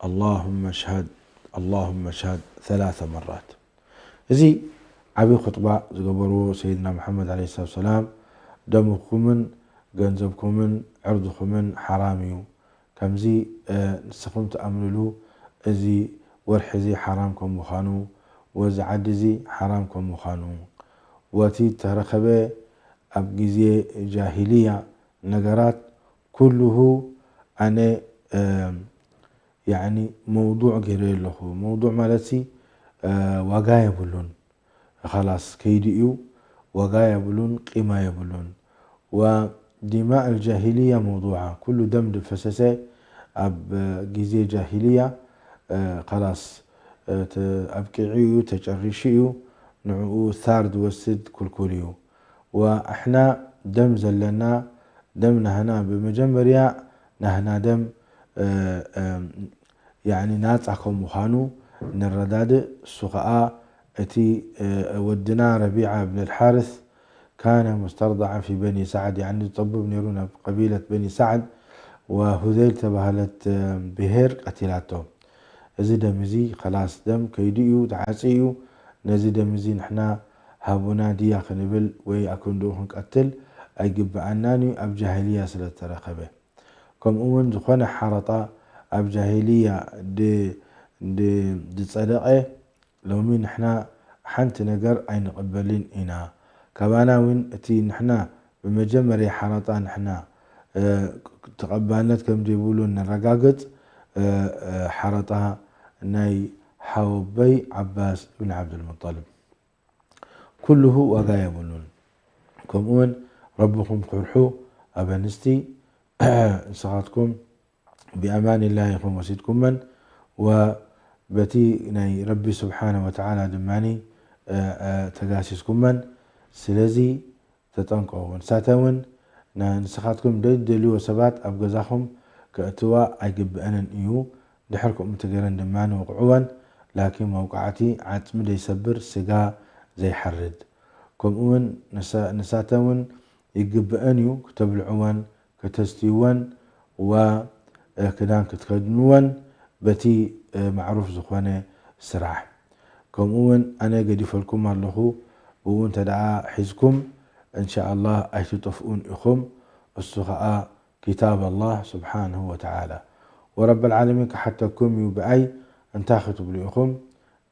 اللهم اشهد اللهم اشهد ثلاث مرات እዚ ዓብዪ ኹጥባ ዝገበርዎ ሰይድና መሓመድ ዓለይሂ ሰላቱ ወሰላም ደምኩምን ገንዘብኩምን ዕርድኹምን ሓራም እዩ። ከምዚ ንስኹም ትኣምንሉ እዚ ወርሒ እዚ ሓራም ከም ምዃኑ ወዚ ዓዲ እዚ ሓራም ከም ምዃኑ ወቲ ተረኸበ ኣብ ግዜ ጃሂልያ ነገራት ኩሉሁ ኣነ ያኒ መውዱዕ ገይረ ኣለኹ። መውዱዕ ማለት ሲ ዋጋ የብሉን። ኸላስ ከይዱ እዩ። ዋጋ የብሉን፣ ቂማ የብሉን። ወዲማእ الجاهلية موضوعة ኩሉ ደም ዝፈሰሰ ኣብ ግዜ ጃሂልያ ኸላስ ኣብቂዑ እዩ፣ ተጨሪሹ እዩ። ንዕኡ ሳር ዝወስድ ክልኩል እዩ። ወኣሕና ደም ዘለና ደም ናህና ብመጀመርያ ናህና ደም ያኒ ናጻ ከም ምዃኑ ንረዳድእ። እሱ ኸኣ እቲ ወድና ረቢዓ እብን ኣልሓርስ ካነ ሙስተርዳዓን ፊ በኒ ሳዕድ፣ ያኒ ዝጠብብ ነይሩ ናብ ቀቢለት በኒ ሳዕድ፣ ወሁዘይል ተባህለት ብሄር ቀቲላቶ። እዚ ደም እዚ ኸላስ ደም ከይዱ እዩ፣ ተዓጽዩ እዩ። ነዚ ደም እዚ ንሕና ሃቡና ድያ ክንብል ወይ ኣክንድኡ ክንቀትል ኣይግብኣናን እዩ፣ ኣብ ጃሂልያ ስለ ዝተረኸበ። ከምኡ እውን ዝኾነ ሓረጣ ኣብ ጃሂልያ ድ-፣ ድ-፣ ዝጸደቐ ሎሚ ንሕና ሓንቲ ነገር ኣይንቕበልን ኢና። ካባና እውን እቲ ንሕና ብመጀመርያ ሓረጣ ንሕና ተቐባልነት ከም ዘይብሉ ነረጋግጽ፣ ሓረጣ ናይ ሓወቦይ ዓባስ እብን ዓብዱልሙጠልብ። ኩሉሁ ዋጋ የብሉን። ከምኡውን ረብኹም ክርሑ ኣብ ኣንስቲ ንስኻትኩም ብኣማኒላህ ኢኹም ወሲድኩመን ወበቲ ናይ ረቢ ስብሓነ ወተዓላ ድማ ተጋሲስኩመን። ስለዚ ተጠንቀቑ። ንሳተን እውን ንስኻትኩም ደይትደልይዎ ሰባት ኣብ ገዛኹም ከእትዋ ኣይግብአንን እዩ። ድሕር ከምኡ እንተገይረን ድማ ወቕዕወን። ላኪን መውቃዕቲ ዓጽሚ ደይሰብር ስጋ ዘይሓርድ። ከምኡ እውን ንሳ-፣ ንሳተን እውን ይግብአን እዩ ክተብልዕወን፣ ከተስትይወን፣ ዋ፣ እ፣ ክዳን ክትከድንወን በቲ፣ እ፣ ማዕሩፍ ዝኾነ ስራሕ። ከምኡ እውን ኣነ ገዲፈልኩም ኣለኹ፣ ብኡ እንተ ደኣ ሒዝኩም፣ እንሻኣላህ ኣይትጠፍኡን ኢኹም። እሱ ኸኣ ኪታብ ኣላህ ስብሓንሁ ወተዓላ። ወረብ ልዓለሚን ክሓተኩም እዩ ብኣይ፣ እንታይ ክትብሉ ኢኹም?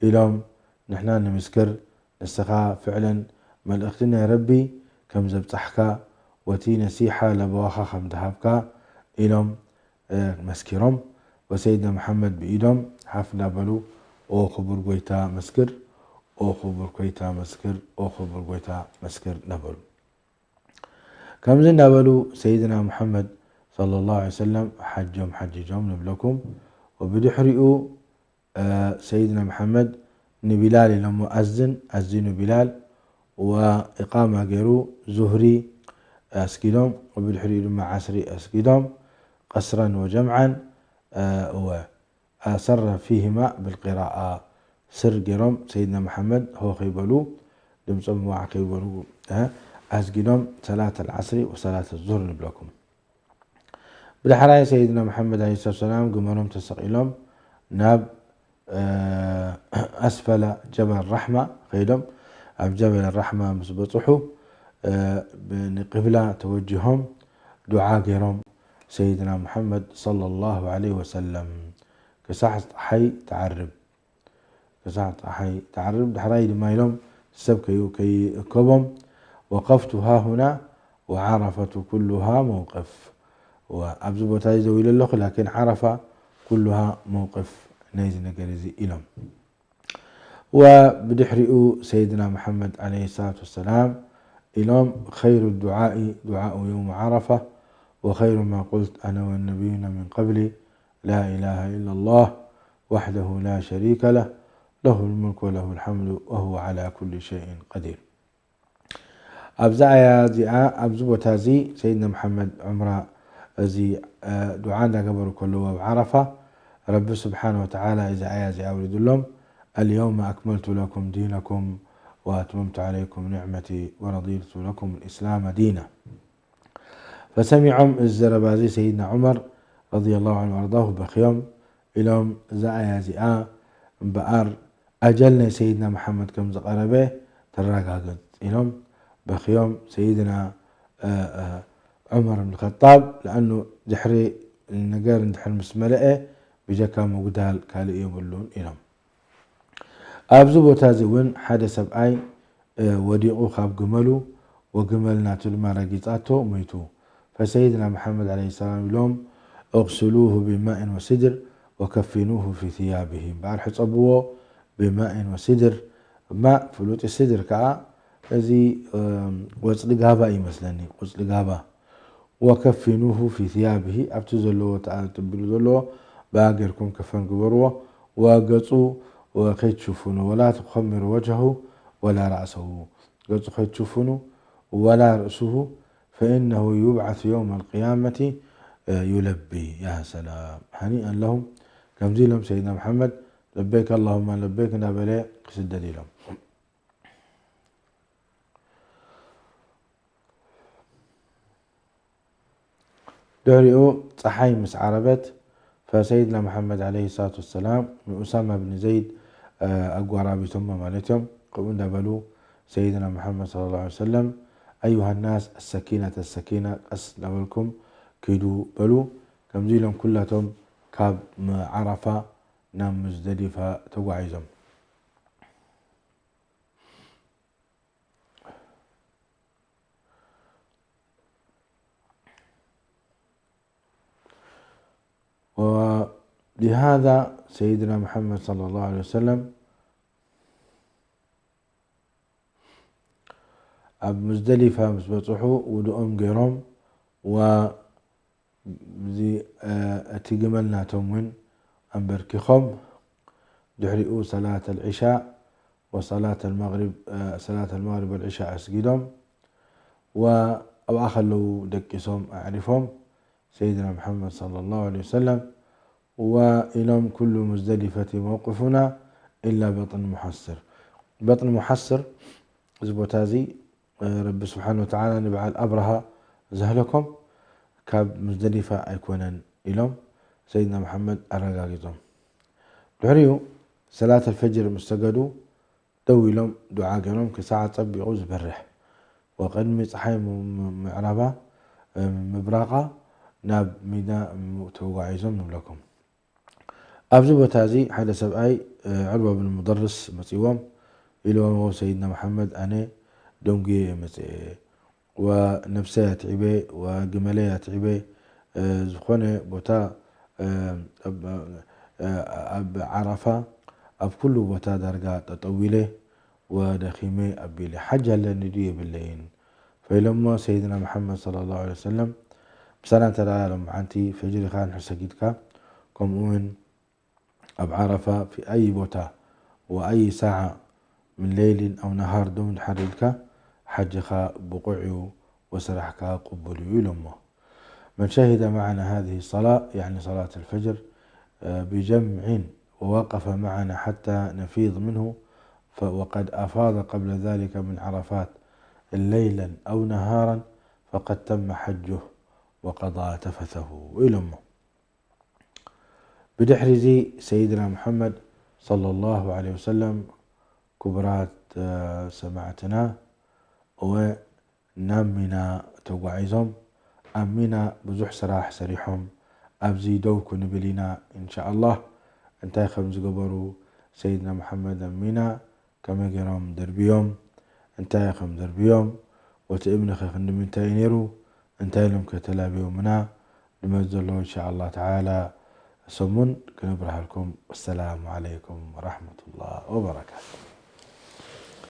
ኢሎም፣ ንሕና ንምስክር፣ ንስኻ ፍዕለን መልእኽቲ ናይ ረቢ ከም ዘብጻሕካ፣ ወቲ ነሲሓ ለበዋኻ ከም ዝሃብካ፣ ኢሎም፣ እ፣ መስኪሮም። ወሰይድና መሓመድ ብኢዶም ሓፍ እንዳበሉ፣ ኦ ክቡር ጎይታ መስክር፣ ኦ ክቡር ጎይታ መስክር፣ ኦ ክቡር ጎይታ መስክር እንዳበሉ። ከምዚ እንዳበሉ ሰይድና ሙሐመድ ሰለላሁ ዐለይሂ ወሰለም ሓጆም ሓጂጆም ንብለኩም። ወብድሕሪኡ፣ እ፣ ሰይድና ሙሐመድ ንቢላል ኢሎሞ፣ ኣዝን፣ ኣዚኑ ቢላል፣ ወኢቃማ ገይሩ ዙህሪ ኣስጊዶም፣ ወብድሕሪኡ ድማ ዓስሪ ኣስጊዶም፣ ቀስረን ወጀምዓን፣ እ፣ እወ። ኣሰረ ፊህማ ብልቂራኣ፣ ስር ገይሮም ሰይድና መሓመድ ሆ ከይበሉ፣ ድምፆም ዋዕ ከይበሉ፣ እ፣ ኣስጊዶም ሰላት ኣልዓስሪ ወሰላት ዙህር ንብለኩም። ብዳሕራይ ሰይድና መሓመድ ዓለይሂ ሰላቱ ወሰላም ግመሎም ተሰቒሎም ናብ፣ እ፣ ኣስፈለ ጀበል ራሕማ ከይዶም፣ ኣብ ጀበል ራሕማ ምስ በፅሑ፣ እ፣ ብ-፣ ንቂብላ ተወጅሆም ዱዓ ገይሮም፣ ሰይድና መሓመድ ሰለላሁ ዓለይሂ ወሰለም፣ ክሳዕ ፀሓይ ትዓርብ፣ ክሳዕ ፀሓይ ትዓርብ፣ ድሕራይ ድማ ኢሎም ሰብ ከዩ-፣ ከይእከቦም፣ ወቀፍቱ ሃሁና ወዓረፈቱ ኩሉሃ መውቅፍ። ወ-፣ ኣብዚ ቦታ እዚ ደው ኢለ ኣለኹ፣ ላኪን ዓረፋ ኩሉሃ መውቅፍ ናይዚ ነገር እዚ ኢሎም። وبدحرئو سيدنا محمد عليه الصلاة والسلام إلهم خير الدعاء دعاء يوم عرفة وخير ما قلت أنا والنبيون من قبلي لا إله إلا الله وحده لا شريك له له الملك وله الحمد وهو على كل شيء قدير. ኣብዚ ኣያ እዚኣ፣ ኣብዚ ቦታ እዚ ሰይድና መሓመድ ዑምራ እዚ፣ እ፣ ዱዓ እንዳገበሩ ከለዉ ኣብ ዓረፋ፣ ረቢ ስብሓነ ወተዓላ እዚ ኣያ እዚ ኣውሪዱሎም፣ اليوم أكملت لكم دينكم وأتممت عليكم نعمتي ورضيت لكم الإسلام دينا። ፈሰሚዖም እዚ ዘረባ እዚ ሰይድና ዑመር ረዲየላሁ ዐንሁ ወአርዳሁ በኽዮም ኢሎም፣ እዛ ኣያ እዚኣ እምበኣር ኣጀል ናይ ሰይድና መሓመድ ከም ዝቐረበ ተረጋግጽ ኢሎም በኽዮም። ሰይድና፣ እ፣ እ፣ ዑመር ብን ኸጣብ፣ ለኣኑ ድሕሪ ነገር እንድሕር ምስ መለአ ብጀካ ምጉዳል ካልእ የብሉን ኢሎም። ኣብዚ ቦታ እዚ እውን ሓደ ሰብኣይ፣ እ፣ ወዲቑ ካብ ግመሉ፣ ወግመል ናቱ ድማ ረጊጻቶ ሞይቱ። ፈሰይድና መሓመድ ዓለይሂ ሰላም ኢሎም፣ اغسلوه بماء وسدر وكفنوه في ثيابه። እምበኣር ሕጸብዎ ብማእን ወሲድር። ማእ ፍሉጥ፣ ስድር ከኣ እዚ፣ እም፣ ቆጽሊ ጋባ እዩ መስለኒ፣ ቆጽሊ ጋባ። وكفنوه في ثيابه، ኣብቲ ዘለዎ ተኣ-፣ ተቢሉ ዘለዎ ብኣ ጌርኩም ከፈን ግበርዎ። ወገጹ ከይትሽፍኑ፣ ولا تخمروا وجهه ولا رأسه، ገጹ ከይትሽፍኑ፣ ولا رأسه، فإنه يبعث يوم القيامة يلبي. يا سلام، هنيئا لهم። ከምዚ ኢሎም ሰይድና መሓመድ ለበይክ اللهم لبيك እንዳበለ ክስደድ ኢሎም። ድሕሪኡ ፀሓይ ምስ ዓረበት፣ ፈሰይድና መሓመድ ዓለይሂ ሰላቱ ወሰላም ንኡሳማ ብን ዘይድ፣ እ፣ ኣጓራቢቶሞ ማለት እዮም። ከምኡ እንዳበሉ ሰይድና መሓመድ ሰለላሁ ዐለይሂ ወሰለም፣ أيها الناس السكينة السكينة፣ ቀስ እንዳበልኩም ኪዱ በሉ። ከምዚ ኢሎም ኩላቶም ካብ ዓረፋ ናብ ሙዝደሊፋ ተጓዒዞም። ولهذا سيدنا محمد صلى الله عليه وسلم ኣብ ሙዝደሊፋ ምስ በጽሑ ውዱኦም ገይሮም፣ ወ-፣ እዚ፣ እ፣ እቲ ግመል ናቶም እውን ኣንበርኪኾም፣ ድሕሪኡ ሰላት ኣልዒሻ ወሰላት ኣልመግሪብ፣ እ፣ ሰላት ኣልመግሪብ ወልዒሻ ኣስጊዶም፣ ወ-፣ ኣብኣ ከለዉ ደቂሶም ኣዕሪፎም ሰይድና ሙሓመድ صلى الله عليه وسلم وإلهم كل مزدلفة موقفنا إلا بطن محصر. በጥን ሙሓስር እዚ ቦታ እዚ ረቢ ስብሓን ወተዓላ ንበዓል ኣብርሃ ዘህለኮም ካብ ሙዝደሊፋ ኣይኮነን ኢሎም ሰይድና መሓመድ ኣረጋጊጾም። ድሕሪኡ ሰላት ኣልፈጅር ምስ ሰገዱ ደው ኢሎም ዱዓ ገይሮም ክሳዕ ጸቢቑ ዝበርሕ ወቅድሚ ጸሓይ ምዕራባ ምብራቓ ናብ ሚና ተጓዒዞም ንብለኩም። ኣብዚ ቦታ እዚ ሓደ ሰብኣይ ዕርዋ ብን ሙደርስ መጺዎም ኢልዎም ሰይድና መሓመድ ኣነ ደንጉየ እየ መጽአ ወነብሰይ ኣትዒበ ወግመለይ ኣትዒበ ዝኾነ ቦታ ኣብ ዓረፋ ኣብ ኩሉ ቦታ ዳርጋ ጠጠው ኢለ ወደኺመ ኣቢለ ሓጅ ኣለኒ ድዩ የብለይን ፈኢሎሞ ሰይድና መሓመድ صلى الله عليه وسلم ምሳና እንተ ደኣ ሎም ሓንቲ ፈጅር ኢኻ እንድሕር ሰጊድካ ከምኡ እውን ኣብ ዓረፋ في أي ቦታ وأي ساعة من ليل أو نهار ደው እንድሕር ኢልካ ሓጅኻ ብቑዕ እዩ ወስራሕካ ቅቡል እዩ ኢሎሞ من شهد معنا هذه الصلاة يعني صلاة الفجر بجمع ووقف معنا حتى نفيض منه وقد أفاض قبل ذلك من عرفات ليلا أو نهارا فقد تم حجه وقضى تفثه ኢሎሞ። ብድሕሪ እዚ ሰይድና ሙሓመድ صلى الله عليه وسلم ክቡራት ሰማዕትና እወ ናብ ሚና ተጓዒዞም ኣብ ሚና ብዙሕ ስራሕ ሰሪሖም ኣብዚ ደው ክንብል ኢና እንሻ ኣላህ እንታይ ከም ዝገበሩ ሰይድና ሙሓመድ ኣብ ሚና ከመይ ገይሮም ደርብዮም እንታይ ከም ደርብዮም ወቲ እምኒ ከ ክንዲ ምንታይ እዩ ነይሩ እንታይ ኢሎም ከ ተላብዮምና ንመት ዘሎ እንሻ ኣላህ ተዓላ ሰሙን ክነብርሃልኩም ወሰላሙ ዓለይኩም ወራሕመቱላህ ወበረካቱ።